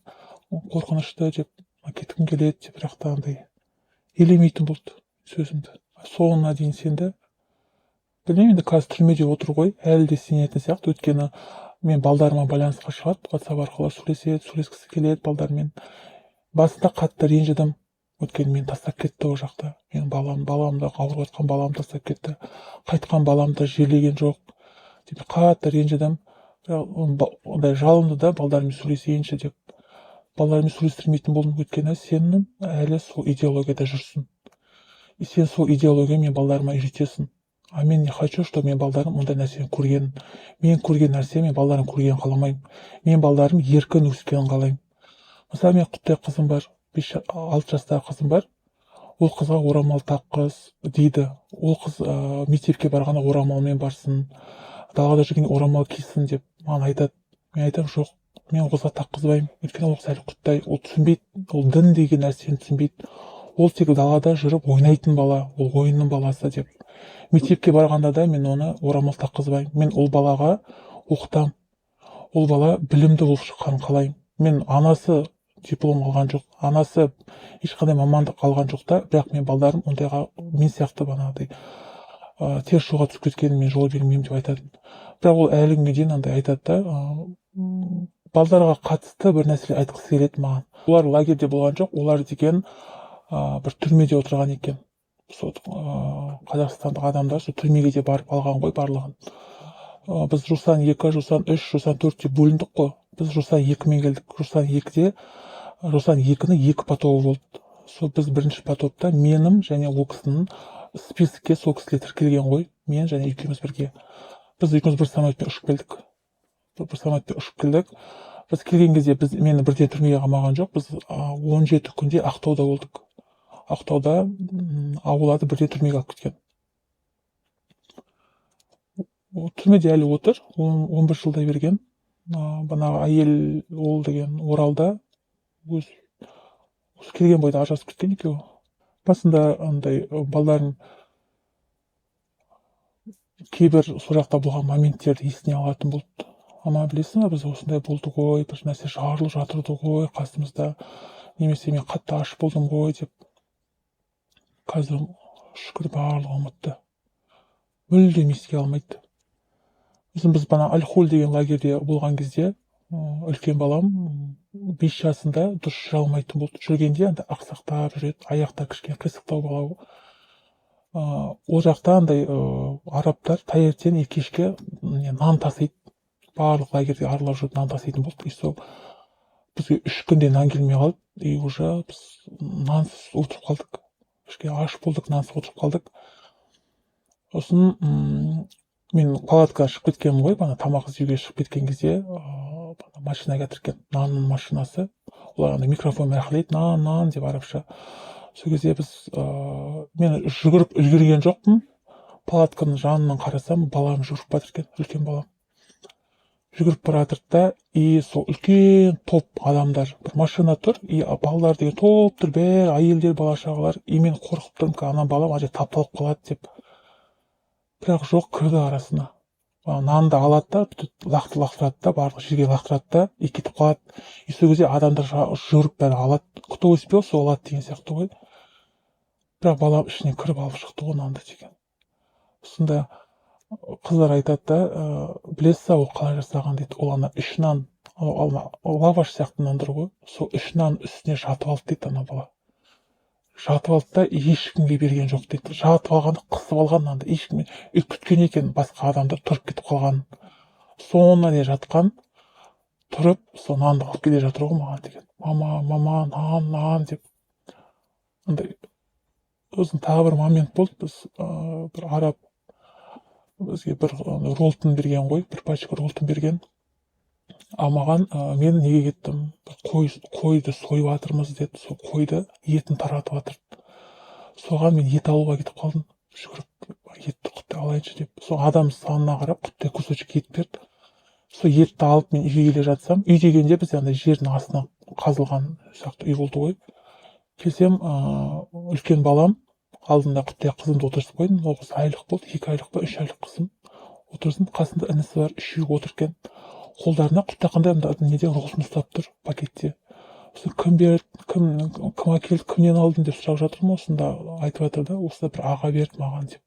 қорқынышты» деп, «кеткім келеді» деп. Бірақ та андай елемейтін болды сөзімді. Соңына дейін сенді. Білмеймін енді, қазір түрмеде отыр ғой, әлі де сенетін сияқты. Өйткені мен балдарыма байланысқа шығады, WhatsApp арқылы сөйлеседі, сөйлескісі келеді балдармен. Басында қатты ренжідім, өйткені мені тастап кетті ол жақта. Менің балам, баламды, ауырып жатқан баламды тастап кетті, қайтқан баламды жерлеген жоқ деп қатты ренжідім. Бірақ ондай жалынды да, балдарыммен сөйлесейінші деп. Балаларыммен сөйлестірмейтін болдым, өйткені сен әлі сол идеологияда жүрсің и сен сол идеологияны мен балаларыма үйретесің. А мен не хочу, чтобы менің балдарым ондай нәрсені көрген. Мен көрген нәрсе мен балаларым көргенін қаламаймын. Мен балаларым еркін өскенін қалаймын. Мысалы, мен құттай қызым бар, 5-6 жастағы қызым бар. Ол қызға орамал таққыз дейді. Ол қыз мектепке барғанда орамалмен барсын, далада жүргенде орамал кисін деп маған айтады. Мен айтамын: «Жоқ, мен ол қызға таққызбаймын», өйткені ол қыз әлі құттай, ол түсінбейді, ол дін деген нәрсені түсінбейді. Ол тек далада жүріп ойнайтын бала, ол ойынның баласы деп. Мектепке барғанда да мен оны орамал таққызбаймын. Мен ол балаға оқытамын, ол бала білімді болып шыққанын қалаймын. Мен анасы диплом алған жоқ, анасы ешқандай мамандық алған жоқ та, бірақ мен балдарым ондайға, мен сияқты бағанағыдай теріс жолға түсіп кеткенін мен жол бермеймін деп айтатын. Бірақ ол әлі күнге дейін андай айтады да, балдарға қатысты бір нәрселер айтқысы келеді маған. Олар лагерьде болған жоқ, олар деген бір түрмеде отырған екен. Сол қазақстандық адамдар сол түрмеге де барып алған ғой барлығын. Біз Жусан 2, Жусан 3, Жусан 4 деп бөліндік қой. Біз Жусан 2-мен келдік. Жусан 2-де, Жусан 2-нің екі потогы болды. Сол біз бірінші потокта, менің және ол кісінің списокке сол кісілер тіркелген ғой. Мен және екеуміз бірге. Біз екеуміз бір самолетпен ұшып келдік. Бір самолетпен ұшып келдік. Біз келген кезде біз мені бірден түрмеге қамаған жоқ. Біз 17 күнде Ақтауда болдық. Ақтауда оларды бірден түрмеге алып кеткен. Ол түрмеде әлі отыр, 11 жылдай берген. Бағанағы әйел, ол деген Оралда өз осы келген бойда ажырасып кеткен екеуі. Басында андай балдарым кейбір сол жақта болған моменттерді есіне алатын болды. «Ама, білесің ба, біз осындай болды ғой, бір нәрсе жарылып жатырды ғой қасымызда» немесе «мен қатты аш болдым ғой» деп. Қазір, шүкір, барлығы ұмытты, мүлдем еске алмайды. Сосын біз бана Аль-Хуль деген лагерьде болған кезде үлкен балам 5 жасында дұрыс жүре алмайтын болды. Жүргенде андай ақсақтап жүреді, аяқтары кішкене қисықтау бала. Ол жақта андай арабтар таңертең и кешке не, нан тасиды. Барлық лагерьде аралап жүріп нан таситын болды. И сол бізге 3 күнде нан келмей қалды, и уже біз нансыз отырып қалдық, кішкене аш болдық, нансыз отырып қалдық. Сосын мен палаткаға шығып кеткенмін ғой, бана тамақ іздеуге шығып кеткен кезде машина келатыр екен, нанның машинасы. Олар андай микрофонмен айқайлайды: «Нан, нан!» – деп арабша. Сол кезде біз мен жүгіріп үлгерген жоқпын. Палатканың жанынан қарасам, балам жүгіріп бара жатыр екен, үлкен балам жүгіріп бара жатыр да. И сол үлкен топ адамдар, бір машина тұр, и балалар деген топ тұр, бәрі әйелдер, бала шағалар. И мен қорқып тұрмын, ана балам ана жерде тапталып қалады деп. Бірақ жоқ, кірді арасына. Нанды алады да, бүйтіп лақтырады да, барлық жерге лақтырады да и кетіп қалады. И сол кезде адамдар жүгіріп бәрі алады, кто успел, сол алады деген сияқты ғой. Бірақ балам ішіне кіріп алып шықты ғой нанды деген. Сонда қыздар айтады да: «Білесіз ба, ол қалай жасаған?» – дейді. «Ол ана үш нан, ана лаваш сияқты нандар ғой, сол үш нан үстіне жатып алды», – дейді. «Ана бала жатып алды да, ешкімге берген жоқ», – дейді. «Жатып алғанда қысып алған нанды, ешкім и күткен екен басқа адамдар тұрып кетіп қалғанын. Соңына дейін жатқан, тұрып сол нанды алып келе жатыр ғой маған деген, мама, мама, нан, нан» деп. Андай Сосын тағы бір момент болды. Біз бір араб бізге бір роллтон берген ғой, бір пачка роллтон берген. А маған мен неге кеттім, бір қой, қойды сойып жатырмыз деді. Сол қойды етін таратып жатыр, соған мен ет алуға кетіп қалдым жүгіріп, етті құрттай алайыншы деп. Сол адам санына қарап құрттай кусочек ет берді. Сол етті алып, мен үйге келе жатсам, үй дегенде бізде андай жердің астына қазылған сияқты үй болды ғой. Келсем, үлкен балам алдында, құрттай қызымды отырғызып қойдым. Ол қыз айлық болды, 2 айлық па, 3 айлық қызым отырсын. Қасында інісі бар, үшеуі отыр екен. Қолдарына құрттай қандай мында неде роллтон ұстап тұр пакетте. Сосын кім берді, кім, кім әкелді, кімнен алдың деп сұрап жатырмын ғой. Сонда айтып жатыр да, осылай бір аға берді маған деп.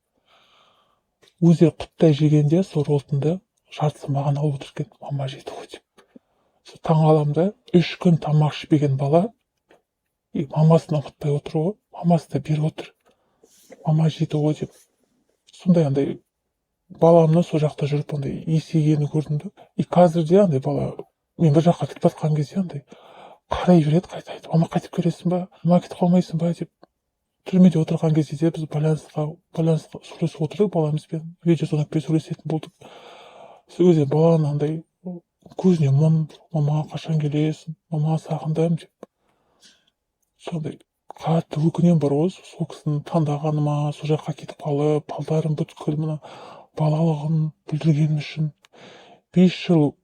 Өздері құрттай жегенде, сол роллтонды жартысын маған алып отыр екен, мама жеді ғой деп. Сол таңқаламын да, 3 күн тамақ ішпеген бала и мамасын ұмытпай отыр ғой, мамасы да беріп отыр, мама жеді ғой деп. Сондай андай баламның сол жақта жүріп андай есейгенін көрдім да. И қазір де андай бала мен бір жаққа кетіп жатқан кезде андай қарай береді, қайта айтып: «Мама, қайтып келесің ба? Мама, кетіп қалмайсың ба?» – деп. Түрмеде отырған кезде де біз байланысқа сөйлесіп отырдық баламызбен, видеозвонокпен сөйлесетін болдық. Сол кезде баланың андай көзіне мұң: «Мама, қашан келесің? Мама, сағындым», – деп. Сондай қатты өкінемін бар ғой сол кісіні таңдағаныма, сол жаққа кетіп қалып, балдарым бүткіл мына балалығын бүлдіргенім үшін. 5 жыл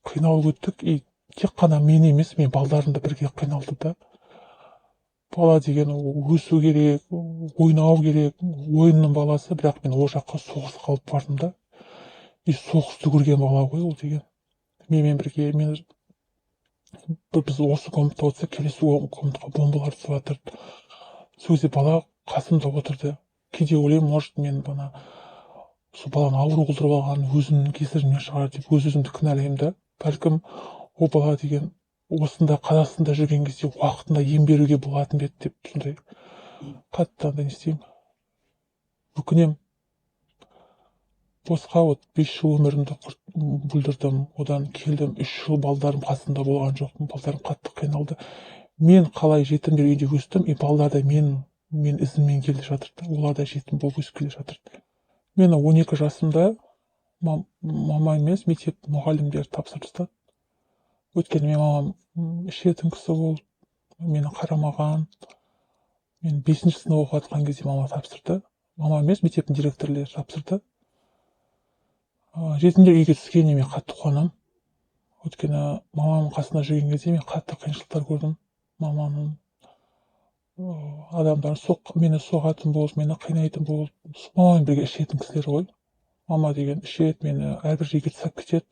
қиналып өттік. И тек қана мен емес, мен балдарым да бірге қиналды да. Бала деген ол өсу керек, ойнау керек, ойынның баласы. Бірақ мен ол жаққа соғысқа алып бардым да. И соғысты көрген бала ғой ол деген. Менімен бірге мен біз осы комнатада отырсақ, келесі комнатаға бомбалар түсіп жатыр. Сол кезде бала қасымда отырды. Кейде ойлаймын, может, мен бана сол баланы ауру қылдырып алған өзімнің кесірімнен шығар деп өз өзімді кінәлаймын да. Бәлкім, ол бала деген осында, Қазақстанда жүрген кезде уақытында ем беруге болатын ба еді деп сондай қатты андай не істеймін, өкінемін. Босқа вот 5 жыл өмірімді бүлдірдім. Одан келдім, 3 жыл балдарым қасында болған жоқпын. Балдарым қатты қиналды. Мен қалай жетімдер үйінде өстім, и балалар да мен ізіммен келе жатыр да, олар да жетім болып өсіп келе жатыр. Мен 12 жасымда мама емес, мектеп мұғалімдері тапсырып тастады. Өйткені менің мамам ішетін кісі болды, мені қарамаған. Мен бесінші сынып оқып жатқан кезде мама тапсырды. Мама емес, мектептің директорлері тапсырды. Жетімдер үйге түскеніне мен қатты қуанамын. Өйткені мамамның қасында жүрген кезде мен қатты қиыншылықтар көрдім. Мамамның адамдар мені соғатын болды, мені қинайтын болды. Мамамен бірге ішетін кісілер ғой. Мама деген ішеді, мені әрбір жерге тастап кетеді.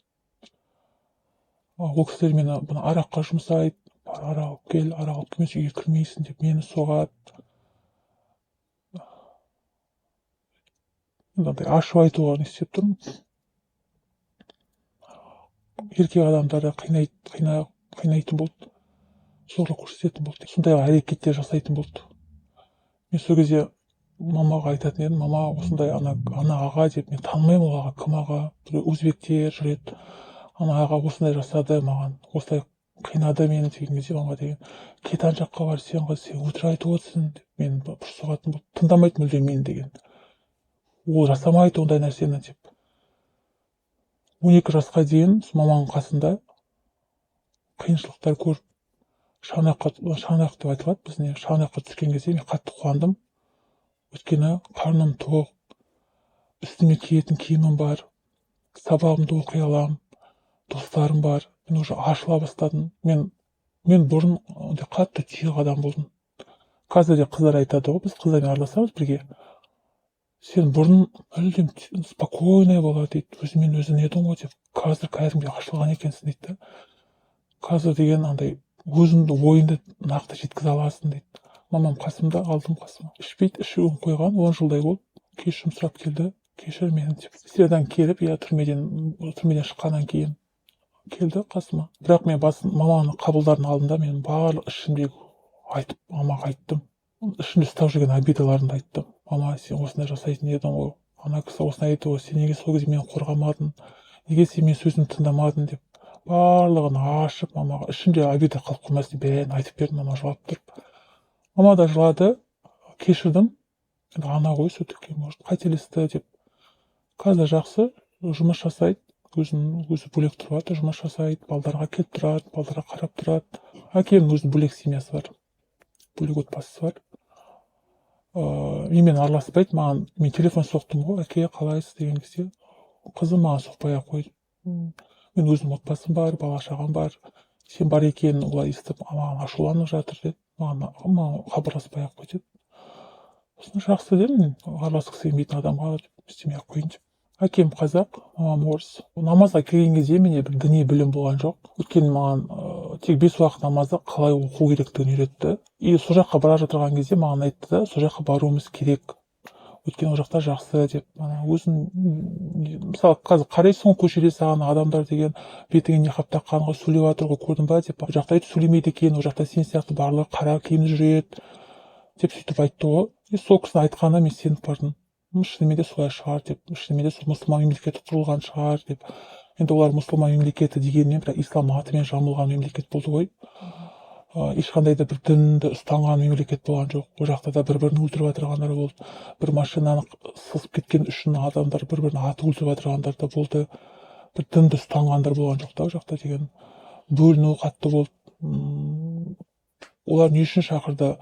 Ол кісілер мені бұны араққа жұмсайды: «Бар, арақ алып кел, арақ алып келмесе, үйге кірмейсің», – деп мені соғады. Енді андай ашып айтуға не істеп тұрмын. Еркек адамдар да қинайтын болды, зорлық көрсететін болды, сондай әрекеттер жасайтын болды. Мен сол кезде мамаға айтатын едім: «Мама, осындай ана аға», – деп. Мен танымаймын ол аға, кім аға, бір өзбектер жүреді. «Ана аға осындай жасады маған, осылай қинады мені», – деген кезде мама деген: «Кет, ана жаққа бар, сен қыз, сен өтірік айтып отырсың», – деп мені бір соғатын болды. Тыңдамайды мүлде мені деген, ол жасамайды ондай нәрсені деп. 12 жасқа дейін сол маманың қасында қиыншылықтар көріп, шаңыраққа, шаңырақ деп айтылады бізде, шаңыраққа түскен кезде мен қатты қуандым. Өйткені қарным тоқ, үстіме киетін киімім бар, сабағымды оқи аламын, достарым бар. Мен уже ашыла бастадым. Мен бұрын ондай қатты тұйық адам болдым. Қазір де қыздар айтады ғой, біз қыздармен араласамыз бірге: «Сен бұрын мүлдем спокойный бала, – дейді, – өзімен өзің едің ғой», – деп. «Қазір кәдімгідей ашылған екенсің», – дейді да. «Қазір деген андай өзіңді, ойыңды нақты жеткізе аласың», – дейді. Мамам қасымда, алдым қасыма. Ішпейді, ішуін қойған 10 жылдай болды. Кешірім сұрап келді, «Кешір мені» деп. Сириядан келіп, иә, түрмеден шыққаннан кейін келді қасыма. Бірақ мен басын маманы қабылдардың алдында мен барлық ішімдегі айтып, мамаға айттым, ішімде ұстап жүрген обидаларымды айттым. «Мама, сен осындай жасайтын едің ғой, ана кісі осындай айтты ғой, сен неге сол кезде мені қорғамадың, неге сен менің сөзімді тыңдамадың?» – деп барлығын ашып, мамаға ішімде обида қалып қоймасын деп бәрін айтып бердім. Мама жылап тұрып, мама да жылады. Кешірдім енді, ана ғой все-таки, может, қателесті деп. Қазір жақсы, жұмыс жасайды, өзін өзі бөлек тұрып жатыр, жұмыс жасайды, балдарға келіп тұрады, балдарға қарап тұрады. Әкемнің өзінің бөлек семьясы бар, бөлек отбасысы бар. Менімен араласпайды. Маған, мен телефон соқтым ғой, «Әке, қалайсыз?» деген кезде, «Қызым, маған соқпай ақ қой, мен өзімнің отбасым бар, бала шағам бар, сен бар екенін олар естіп, маған ашуланып жатыр», — деді. Маған хабарласпай ақ қой деді. Сосын «Жақсы», — дедім. Араласқысы келмейтін адамға істемей ақ қояйын деп. Әкем қазақ, мамам орыс. Намазға келген кезде менде бір діни білім болған жоқ, өйткені маған тек бес уақыт намазды қалай оқу керектігін үйретті. И сол жаққа бара жатырған кезде маған айтты да, сол жаққа баруымыз керек, өйткені ол жақта жақсы деп. Ана өзің мысалы, қазір қарайсың ғой көшеде, саған адамдар деген бетіңе ниқап таққан ғой, сөйлеп жатыр ғой, көрдің ба деп. Ол жақта өйтіп сөйлемейді екен, ол жақта сен сияқты барлығы қара киімде жүреді деп, сөйтіп айтты ғой. И сол кісінің айтқанына мен сеніп бардым. Шынымен де солай шығар деп, шынымен де сол мұсылман мемлекеті құрылған шығар деп. Енді олар мұсылман мемлекеті дегенмен, бірақ ислам атымен жамылған мемлекет болды ғой. Ешқандай да бір дінді ұстанған мемлекет болған жоқ. Ол жақта да бір бірін өлтіріп жатырғандар болды, бір машинаны сызып кеткен үшін адамдар бір бірін атып өлтіріп жатырғандар да болды. Бір дінді ұстанғандар болған жоқ та. Ол жақта деген бөліну қатты болды. Олар не үшін шақырды?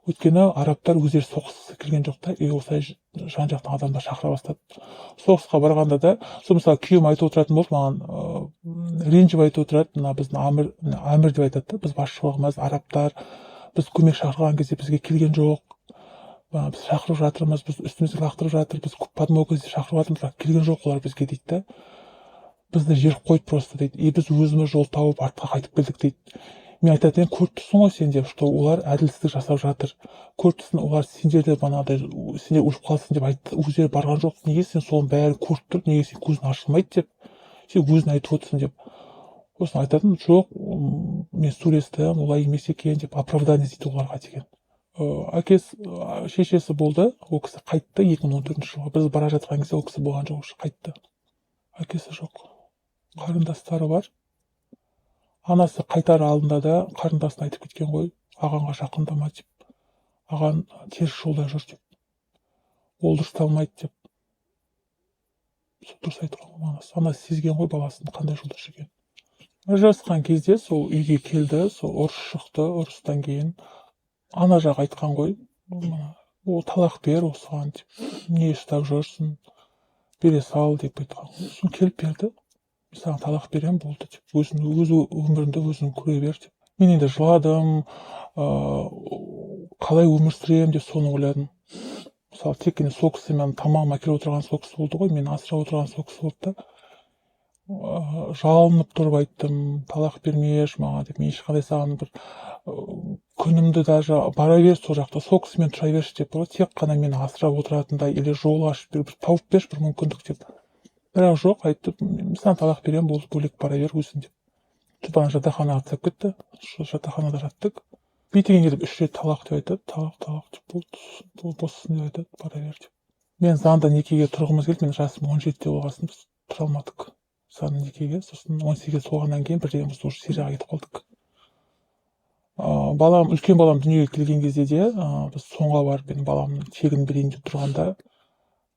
Өйткені арабтар өздері соғысқысы келген жоқ та, и осылай жан жақтан адамдар шақыра бастады. Соғысқа барғанда да сол, мысалы, күйеуім айтып отыратын болды маған, ренжіп айтып отырады: «Мына біздің әмір, әмір деп айтады да, біз басшылығымыз арабтар, біз көмек шақырған кезде бізге келген жоқ. Біз шақырып жатырмыз, біз үстімізге лақтырып жатыр, біз подмога іздеп шақырып жатырмыз, бірақ келген жоқ олар бізге», — дейді да. «Бізді жіберіп қойды просто», — дейді. «И біз өзіміз жол тауып, артқа қайтып келдік», — дейді. Мен айтатын едім: «Көріп тұрсың ғой сен, — деп, — что олар әділсіздік жасап жатыр. Көріп тұрсың, олар сендерді бағанағыдай, сендер өліп қаласың деп айтты, өздері барған жоқ. Неге сен соның бәрін көріп тұрып, неге сен көзің ашылмайды деп, сен өзің айтып отырсың», — деп. Сосын айтатын: «Жоқ, мен сөйлестім, олай емес екен», — деп оправдание іздейді оларға деген. Әкесі, шешесі болды, ол кісі қайтты 2014 жылы. Біз бара жатқан кезде ол кісі болған жоқ уже, қайтты. Әкесі жоқ, қарындастары бар. Анасы қайтар алдында да қарындасына айтып кеткен ғой, «Ағаңға жақындама» деп, «Ағаң теріс жолда жүр» деп, «Ол дұрысталмайды» деп. Сол дұрыс айтқан ғой анасы. Анасы сезген ғой баласының қандай жолда жүргенін. Ажырасқан кезде сол үйге келді, сол ұрыс шықты. Ұрыстан кейін ана жақ айтқан ғой мына, «Ол талақ бер осыған» деп, «Не ұстап жүрсің, бере сал» деп айтқан ғой. Сосын келіп берді: «Мен саған талақ беремін, болды» деп, «Өзің өз өміріңді өзің көре бер» деп. Мен енді жыладым, қалай өмір сүремін деп соны ойладым. Мысалы, тек қана сол кісі менің тамағым әкеліп отырған сол кісі болды ғой, мені асырап отырған сол кісі болды да. Жалынып тұрып айттым: «Талақ бермеші маған», — деп. «Мен ешқандай саған бір күнімді даже, бара бер сол жақта, сол кісімен тұра берші» деп, ғой, тек қана мені асырап отыратындай или жол ашып бер, бір тауып берші бір мүмкіндік деп. Бірақ жоқ, айтты: «Мен саған талақ беремін, болды, бөлек бара бер өзің» деп. Сөйтіп ана жатақханаға тастап кетті. Сол жатақханада жаттық. Бетіңе келіп үш рет талақ деп айтады, талақ, талақ деп, болды, боссын деп айтады, бара бер деп. Мен заңды некеге тұрғымыз келді. Менің жасым 17-де болған соң, біз тұра алмадық заңды некеге. Сосын 18 толғаннан кейін бірден біз уже Сирияға кетіп қалдық. Балам, үлкен балам дүниеге келген кезде де, біз ЦОН-ға барып, мен баламның тегін берейін деп тұрғанда,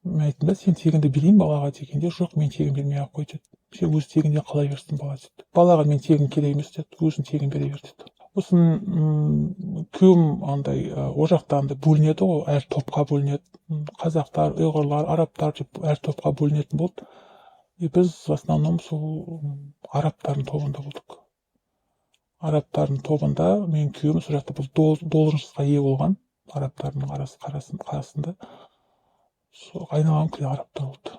мен айттым да: «Сен тегінді берейін балаға» дегенде, «Жоқ, мен тегін бермей ақ қой», — деді. «Сен өз тегінде қала берсін бала», — деді. «Балаға мен тегін керек емес», — деді. «Өзің тегін бере бер», — деді. Сосын күйеуім андай, ол жақта андай бөлінеді ғой, әр топқа бөлінеді. Қазақтар, ұйғырлар, арабтар деп әр топқа бөлінетін болды. И біз в основном сол арабтардың тобында болдық. Арабтардың тобында менің күйеуім сол жақта бұл должность қа ие болған арабтардың арасы қасында. Сол айналам кілең арабтар болды.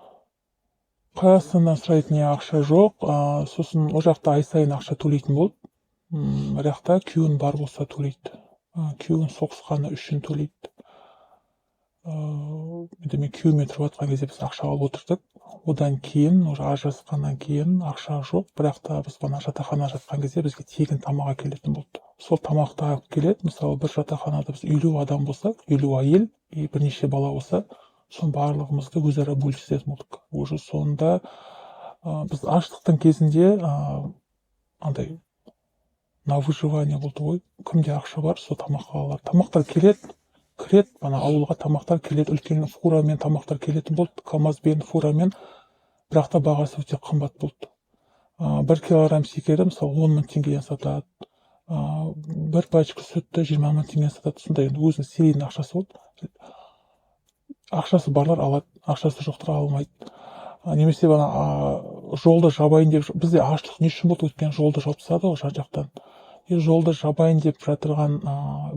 Қазақстаннан сұрайтын не ақша жоқ. Сосын ол жақта ай сайын ақша төлейтін болды. Бірақ та күйеуің бар болса, төлейді. Күйеуің соғысқаны үшін төлейді. Енді мен күйеуіммен тұрып жатқан кезде біз ақша алып отырдық. Одан кейін, уже ажырасқаннан кейін ақша жоқ, бірақ та біз ана жатақханада жатқан кезде бізге тегін тамақ әкелетін болды. Сол тамақты алып келеді. Мысалы, бір жатақханада біз 50 адам болсақ, 50 әйел и бірнеше бала болса, соның барлығымызды өзара бөлісетін болдық. Уже сонда біз аштықтың кезінде андай на выживание болды ғой. Кімде ақша бар, сол тамақ ала алады. Тамақтар келеді. Кіреді ана ауылға, тамақтар келеді, үлкен фурамен тамақтар келетін болды, КамАЗбен, фурамен, бірақ та бағасы өте қымбат болды. 1 килограмм шекерді, мысалы, 10 000 теңгеден сатады, бір пачка сүтті 20 000 теңгеден сатады. Сондай енді өзінің серийный ақшасы болды. Ақшасы барлар алады, ақшасы жоқтар ала алмайды. Немесе ана жолды жабайын деп. Бізде аштық не үшін болды? Өйткені жолды жауып тастады ғой жан жақтан. И жолды жабайын деп жатырған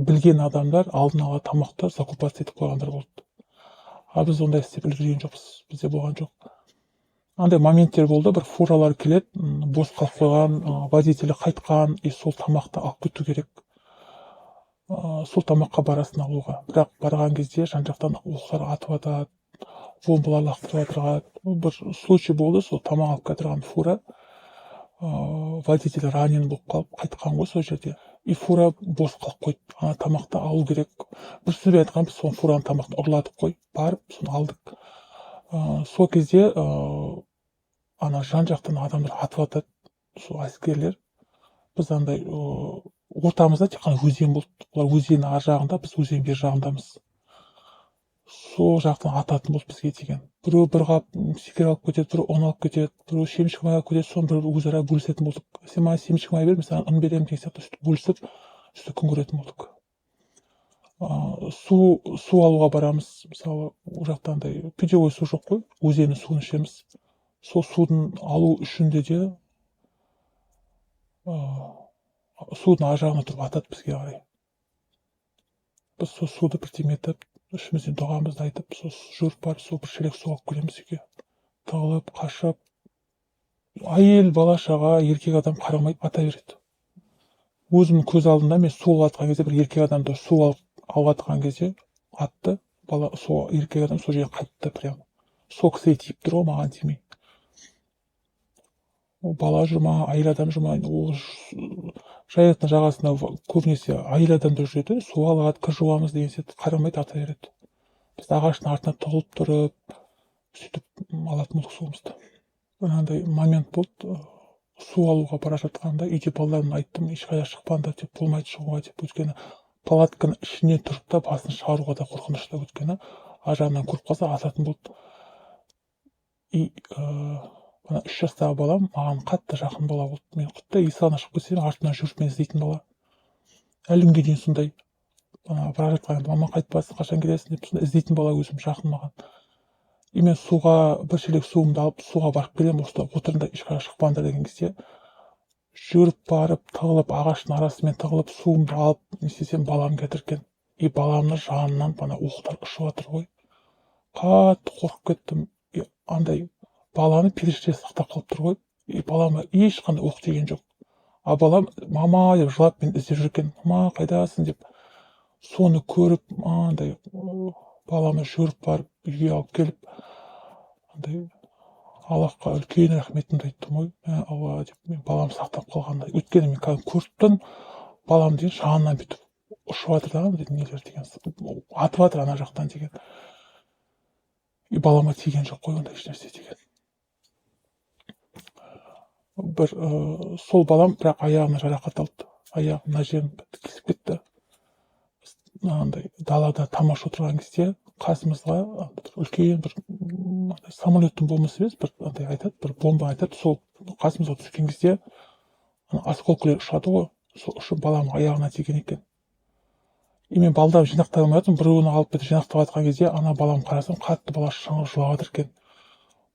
білген адамдар алдын ала тамақты закупаться етіп қойғандар болды. А біз ондай істеп үлгерген жоқпыз, бізде болған жоқ. Андай моменттер болды: бір фуралар келеді, бос қалып қойған, водителі қайтқан, и сол тамақты алып кету керек. Сол тамаққа барасың алуға, бірақ барған кезде жан жақтан оқтар атып жатады, бомбалар лақтырып жатырған. Бір случай болды: сол тамақ алып келе фура, водитель ранен болып қалып қайтқан ғой сол жерде, и фура бос қалып қойды. Ана тамақты алу керек. Бір сөзбен айтқанда, біз сол фураның тамақты ұрладық қой, барып соны алдық. Сол кезде ана жан жақтан адамдар атып жатады, сол әскерлер. Біз андай ортамызда тек қана өзен болды. Олар өзеннің ар жағында, біз өзеннің бер жағындамыз. Сол жақтан ататын болды бізге деген. Біреу бір қап шекер алып кетеді, біреу ұн алып кетеді, біреу семечка май алып кетеді. Соны бір өзара бөлісетін болдық: сен маған семечка май бер, мен саған ұн беремін деген сияқты. Сөйтіп бөлісіп, сөйтіп күн көретін болдық. Су алуға барамыз, мысалы, ол жақта андай питьевой су жоқ қой, өзеннің суын ішеміз. Сол судың алу үшін де судың ар жағында тұрып атады бізге қарай. Біз сол суды бірдеме етіп, ішімізден дұғамызды айтып, сол жүгіріп барып, сол бір шелек су алып келеміз үйге, тығылып, қашып. Әйел, бала шаға, еркек адам қарамайды, ата береді. Өзімнің көз алдымда мен су алып жатқан кезде бір еркек адамды су алып жатқан кезде атты. Бала, сол еркек адам сол жерге қайтты, прямо сол кісіге тиіп тұр ғой, маған тимей. Ол бала жүр ма, әйел адам жүр ма, ол жайықтың жағасында көбінесе әйел адамдар жүреді, су алады, кір жуамыз деген сияқты, қарамайды, ата береді. Біз ағаштың артына тығылып тұрып, сөйтіп алатын болдық суымызды. Мынандай момент болды: су алуға бара жатқанда үйде балаларыма айттым, ешқайда шықпаңдар деп, болмайды шығуға деп. Өйткені палатканың ішіне тұрып та басын шығаруға да қорқынышты, өйткені ар жағынан көріп қалса, ататын болды. И ана 3 жастағы балам маған қатты жақын бала болды. Мен құттай есік алдына шығып кетсем, артымнан жүгіріп мені іздейтін бала. Әлі күнге дейін сондай. Ана бара жатқанда: «Мама, қайтпасың, қашан келесің?» – деп, сондай іздейтін бала, өзім жақын маған. И мен суға бір шелек суымды алып, суға барып келемін, осында отырыңдар, ешқайда шықпаңдар деген кезде, жүгіріп барып, тығылып, ағаштың арасымен тығылып, суымды алып, не істесем, балам келатыр екен. И баламның жанынан ана оқтар ұшып жатыр ғой. Қатты қорқып кеттім. И андай баланы періште сақтап қалып тұр ғой. И балама ешқандай оқ тиген жоқ, а балам «мама» деп жылап, мені іздеп жүр екен, «мама, қайдасың?» деп. Соны көріп, андай баламды жүгіріп барып үйге алып келіп, андай Аллахқа үлкен рахметімді айттым ғой, мә, Алла деп, мен балам сақтап қалғанда. Өйткені мен кәдімгі көріп тұрмын, балам деген жанынан бүйтіп ұшып жатыр да, андай нелер деген, атып жатыр ана жақтан деген. И балама тиген жоқ қой ондай ешнәрсе деген. Бір сол балам бірақ аяғына жарақат алды, аяғы мына жерін кесіп кетті. Андай далада тамаша отырған кезде қасымызға бір үлкен бір андай самолеттің бомбасы емес, бір андай айтады, бір бомба айтады. Сол қасымызға түскен кезде ана осколкілер ұшады ғой, сол ұшып баламның аяғына тиген екен. И мен балдарды жинақтай алмай жатырмын, біреуін алып бүйтіп жинақтап жатқан кезде ана балам, қарасам, қатты бала шыңғырып жылап жатыр екен.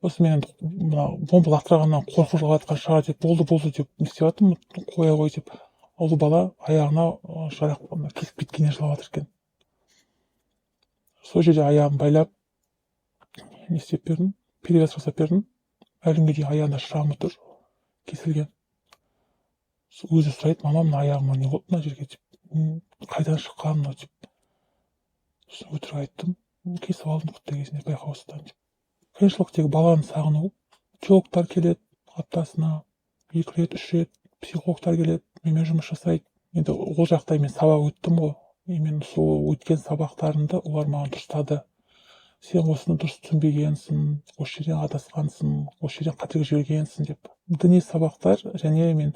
Сосын мен енді мына бомба лақтырғаннан қорқып жылап жатқан шығар деп, болды, болды деп не істеп жатырмын, қоя қой деп. Ол бала аяғына жарақ кесіп кеткеннен жылап жатыр екен. Сол жерде аяғын байлап, не істеп бердім, перевязка жасап бердім. Әлі күнге дейін аяғында шрамы тұр кесілген. Өзі сұрайды: «Мама, мына аяғыма не болды, мына жерге?» – деп. «Қайдан шыққан мынау?» – деп. Сосын өтірік айттым, кесіп алдым құттай кезінде байқаусыздан деп. Қиыншылық тек баланы сағыну. Теологтар келеді аптасына екі рет, үш рет, психологтар келеді, менімен жұмыс жасайды. Енді ол жақта мен сабақ өттім ғой, и мен сол өткен сабақтарымды олар маған дұрыстады: сен осыны дұрыс түсінбегенсің, осы жерден адасқансың, осы жерден қателік жібергенсің деп. Діни сабақтар және мен,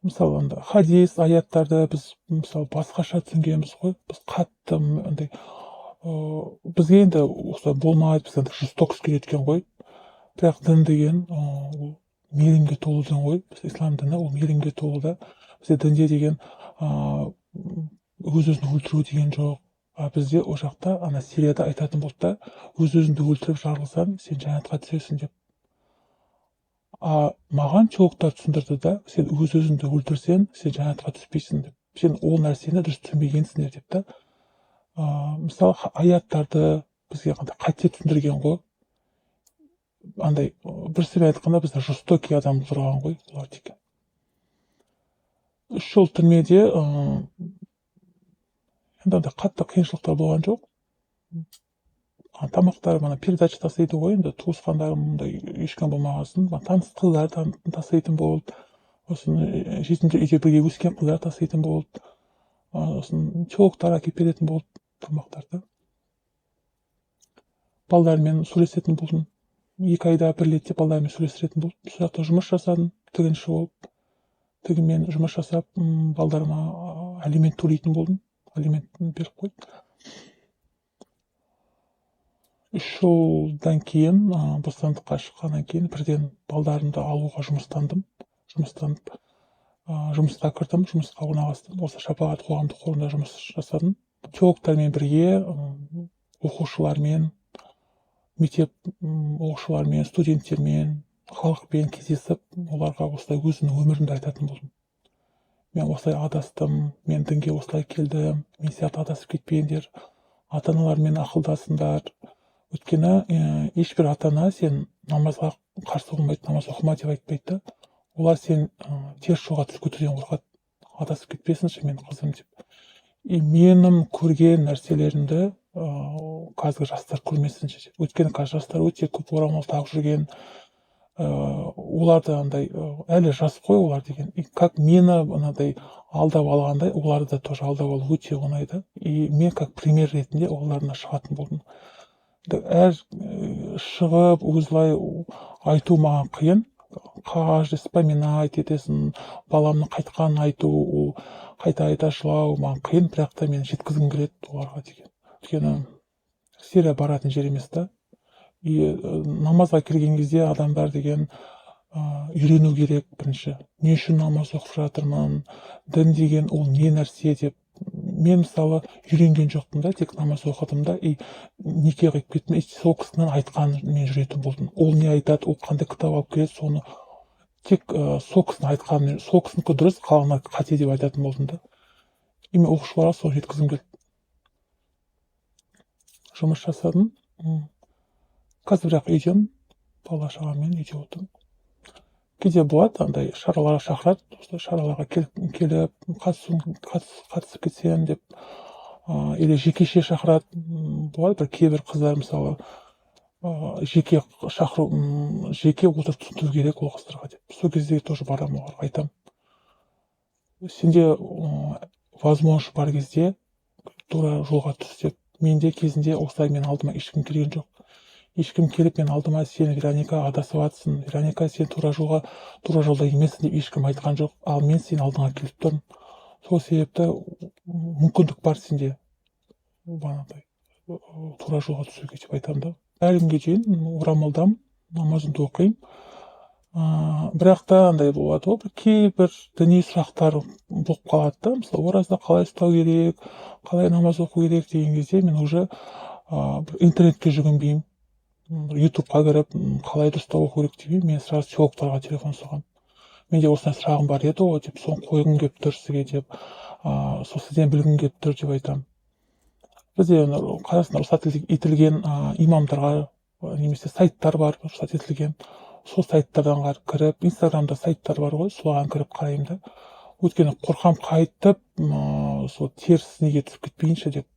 мысалы, анда хадис, аяттарды біз, мысалы, басқаша түсінгенбіз ғой. Біз қатты андай Бізге енді осылай болмайды, біз енді жестокость үйреткен ғой. Бірақ дін деген ол мейірімге толы дін ғой. Біз ислам діні ол мейірімге толы да. Бізде дінде деген өз өзін өлтіру деген жоқ. А бізде ол жақта, ана Сирияда айтатын болды да, өз өзіңді өлтіріп жарылсаң, сен жәннатқа түсесің деп. А маған теологтар түсіндірді да, сен өз өзіңді өлтірсең, сен жәннатқа түспейсің деп. Сен ол нәрсені дұрыс түсінбегенсіңдер деп та. Мысалы, аяттарды бізге қандай қате түсіндірген ғой. Андай бір сөзбен айтқанда, бізде жестокий адам тұрған ғой олар деген. 3 жыл түрмеде енді андай қатты қиыншылықтар болған жоқ. Тамақтар мана передача тастайды ғой енді, туысқандарым мындай ешкім болмаған соң, таныс қыздар тастайтын болды. Сосын жетімдер үйде бірге өскен қыздар тастайтын болды. Сосын теологтар әкеліп беретін болды тамақтарды. Балдармен сөйлесетін болдым. 2 айда бір ретте балдармен сөйлестіретін болдым. Сол жақта жұмыс жасадым, тігінші болып. Тігінмен жұмыс жасап, балдарыма алимент төлейтін болдым. Алимент беріп қойды. 3 жылдан кейін, бостандыққа шыққаннан кейін бірден балдарымды алуға жұмыстандым. Жұмыстанып, жұмысқа кірдім, жұмысқа орналастым. Осы Шапағат қоғамдық қорында жұмыс жасадым. Теологтармен бірге, оқушылармен, мектеп оқушыларымен, студенттермен, халықпен кездесіп, оларға осылай өзімнің өмірімді айтатын болдым. Мен осылай адастым, мен дінге осылай келдім, мен сияқты адасып кетпеңдер, ата аналармен ақылдасыңдар. Өйткені ешбір ата ана сен намазға қарсы болмайды, намаз оқыма деп айтпайды да. Олар сен теріс жолға түсіп кетуден қорқады, адасып кетпесінші менің қызым деп. И менің көрген нәрселерімді қазіргі жастар көрмесінші деп. Өйткені қазір жастар өте көп орамал тағып жүрген, олар да андай әлі жас қой олар деген. И как мені мынадай алдап алғандай, оларды да тоже алдап алу өте оңай да. И мен как пример ретінде оларына шығатын болдым. Әр шығып осылай айту маған қиын. Каждый вспоминать етесің, баламның қайтқанын айту, ол қайта қайта жылау маған қиын, бірақ та мен жеткізгім келеді оларға деген. Өйткені Сирия баратын жер емес та. И намазға келген кезде адамдар деген үйрену керек бірінші. Не үшін намаз оқып жатырмын, дін деген ол не нәрсе деп. Мен мысалы үйренген жоқпын да, тек намаз оқыдым да и неке қиып кеттім. И сол кісінің айтқанымен жүретін болдым. Ол не айтады, ол қандай кітап алып келеді, соны тек сол кісінің айтқанымен, сол кісінікі дұрыс, қалғаны қате деп айтатын болдым да. И мен оқушыларға соны жеткізгім келді. Жұмыс жасадым. Қазір бірақ үйдемін, бала шағаммен үйде отырмын. Кейде болады андай шараларға шақырады, осылай шараларға келіп қатысып кетсем деп, или жекеше шақырады. Болады бір кейбір қыздар мысалы, жеке шақыру, жеке отырып түсіндіру керек ол қыздарға деп. Сол кезде тоже барамын, оларға айтамын: сенде возможность бар кезде тура жолға түс деп. Менде кезінде осылай мен алдыма ешкім келген жоқ. Ешкім келіп мен алдыма: «Сен, Вероника, адасып жатырсың, Вероника, сен тура жолда емессің», — деп ешкім айтқан жоқ. Ал мен сенің алдыңа келіп тұрмын. Сол себепті мүмкіндік бар сенде бағанағыдай тура жолға түсуге деп айтамын да. Әлі күнге дейін орамалдамын, намазымды оқимын. Бірақ та андай болады ғой, бір кейбір діни сұрақтар болып қалады да. Мысалы, ораза қалай ұстау керек, қалай намаз оқу керек деген кезде мен уже бір интернетке жүгінбеймін, Ютубқа кіріп қалай дұрыстап оқу керек демеймін. Мен сразу теологтарға телефон соғамын: «Менде осындай сұрағым бар еді ғой», — деп, «соны қойғым келіп тұр сізге», — деп, «сол сізден білгім келіп тұр», — деп айтамын. Бізде Қазақстанда рұқсат етілген имамдарға немесе сайттар бар рұқсат етілген, сол сайттардан кіріп, Инстаграмда сайттар бар ғой, соған кіріп қараймын да. Өйткені қорқамын қайтып сол теріс неге түсіп кетпейінші деп,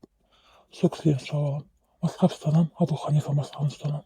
сол кісілерден сұрап аламын. Мазхаб ұстанамын, Абу Ханифа мазхабын ұстанамын.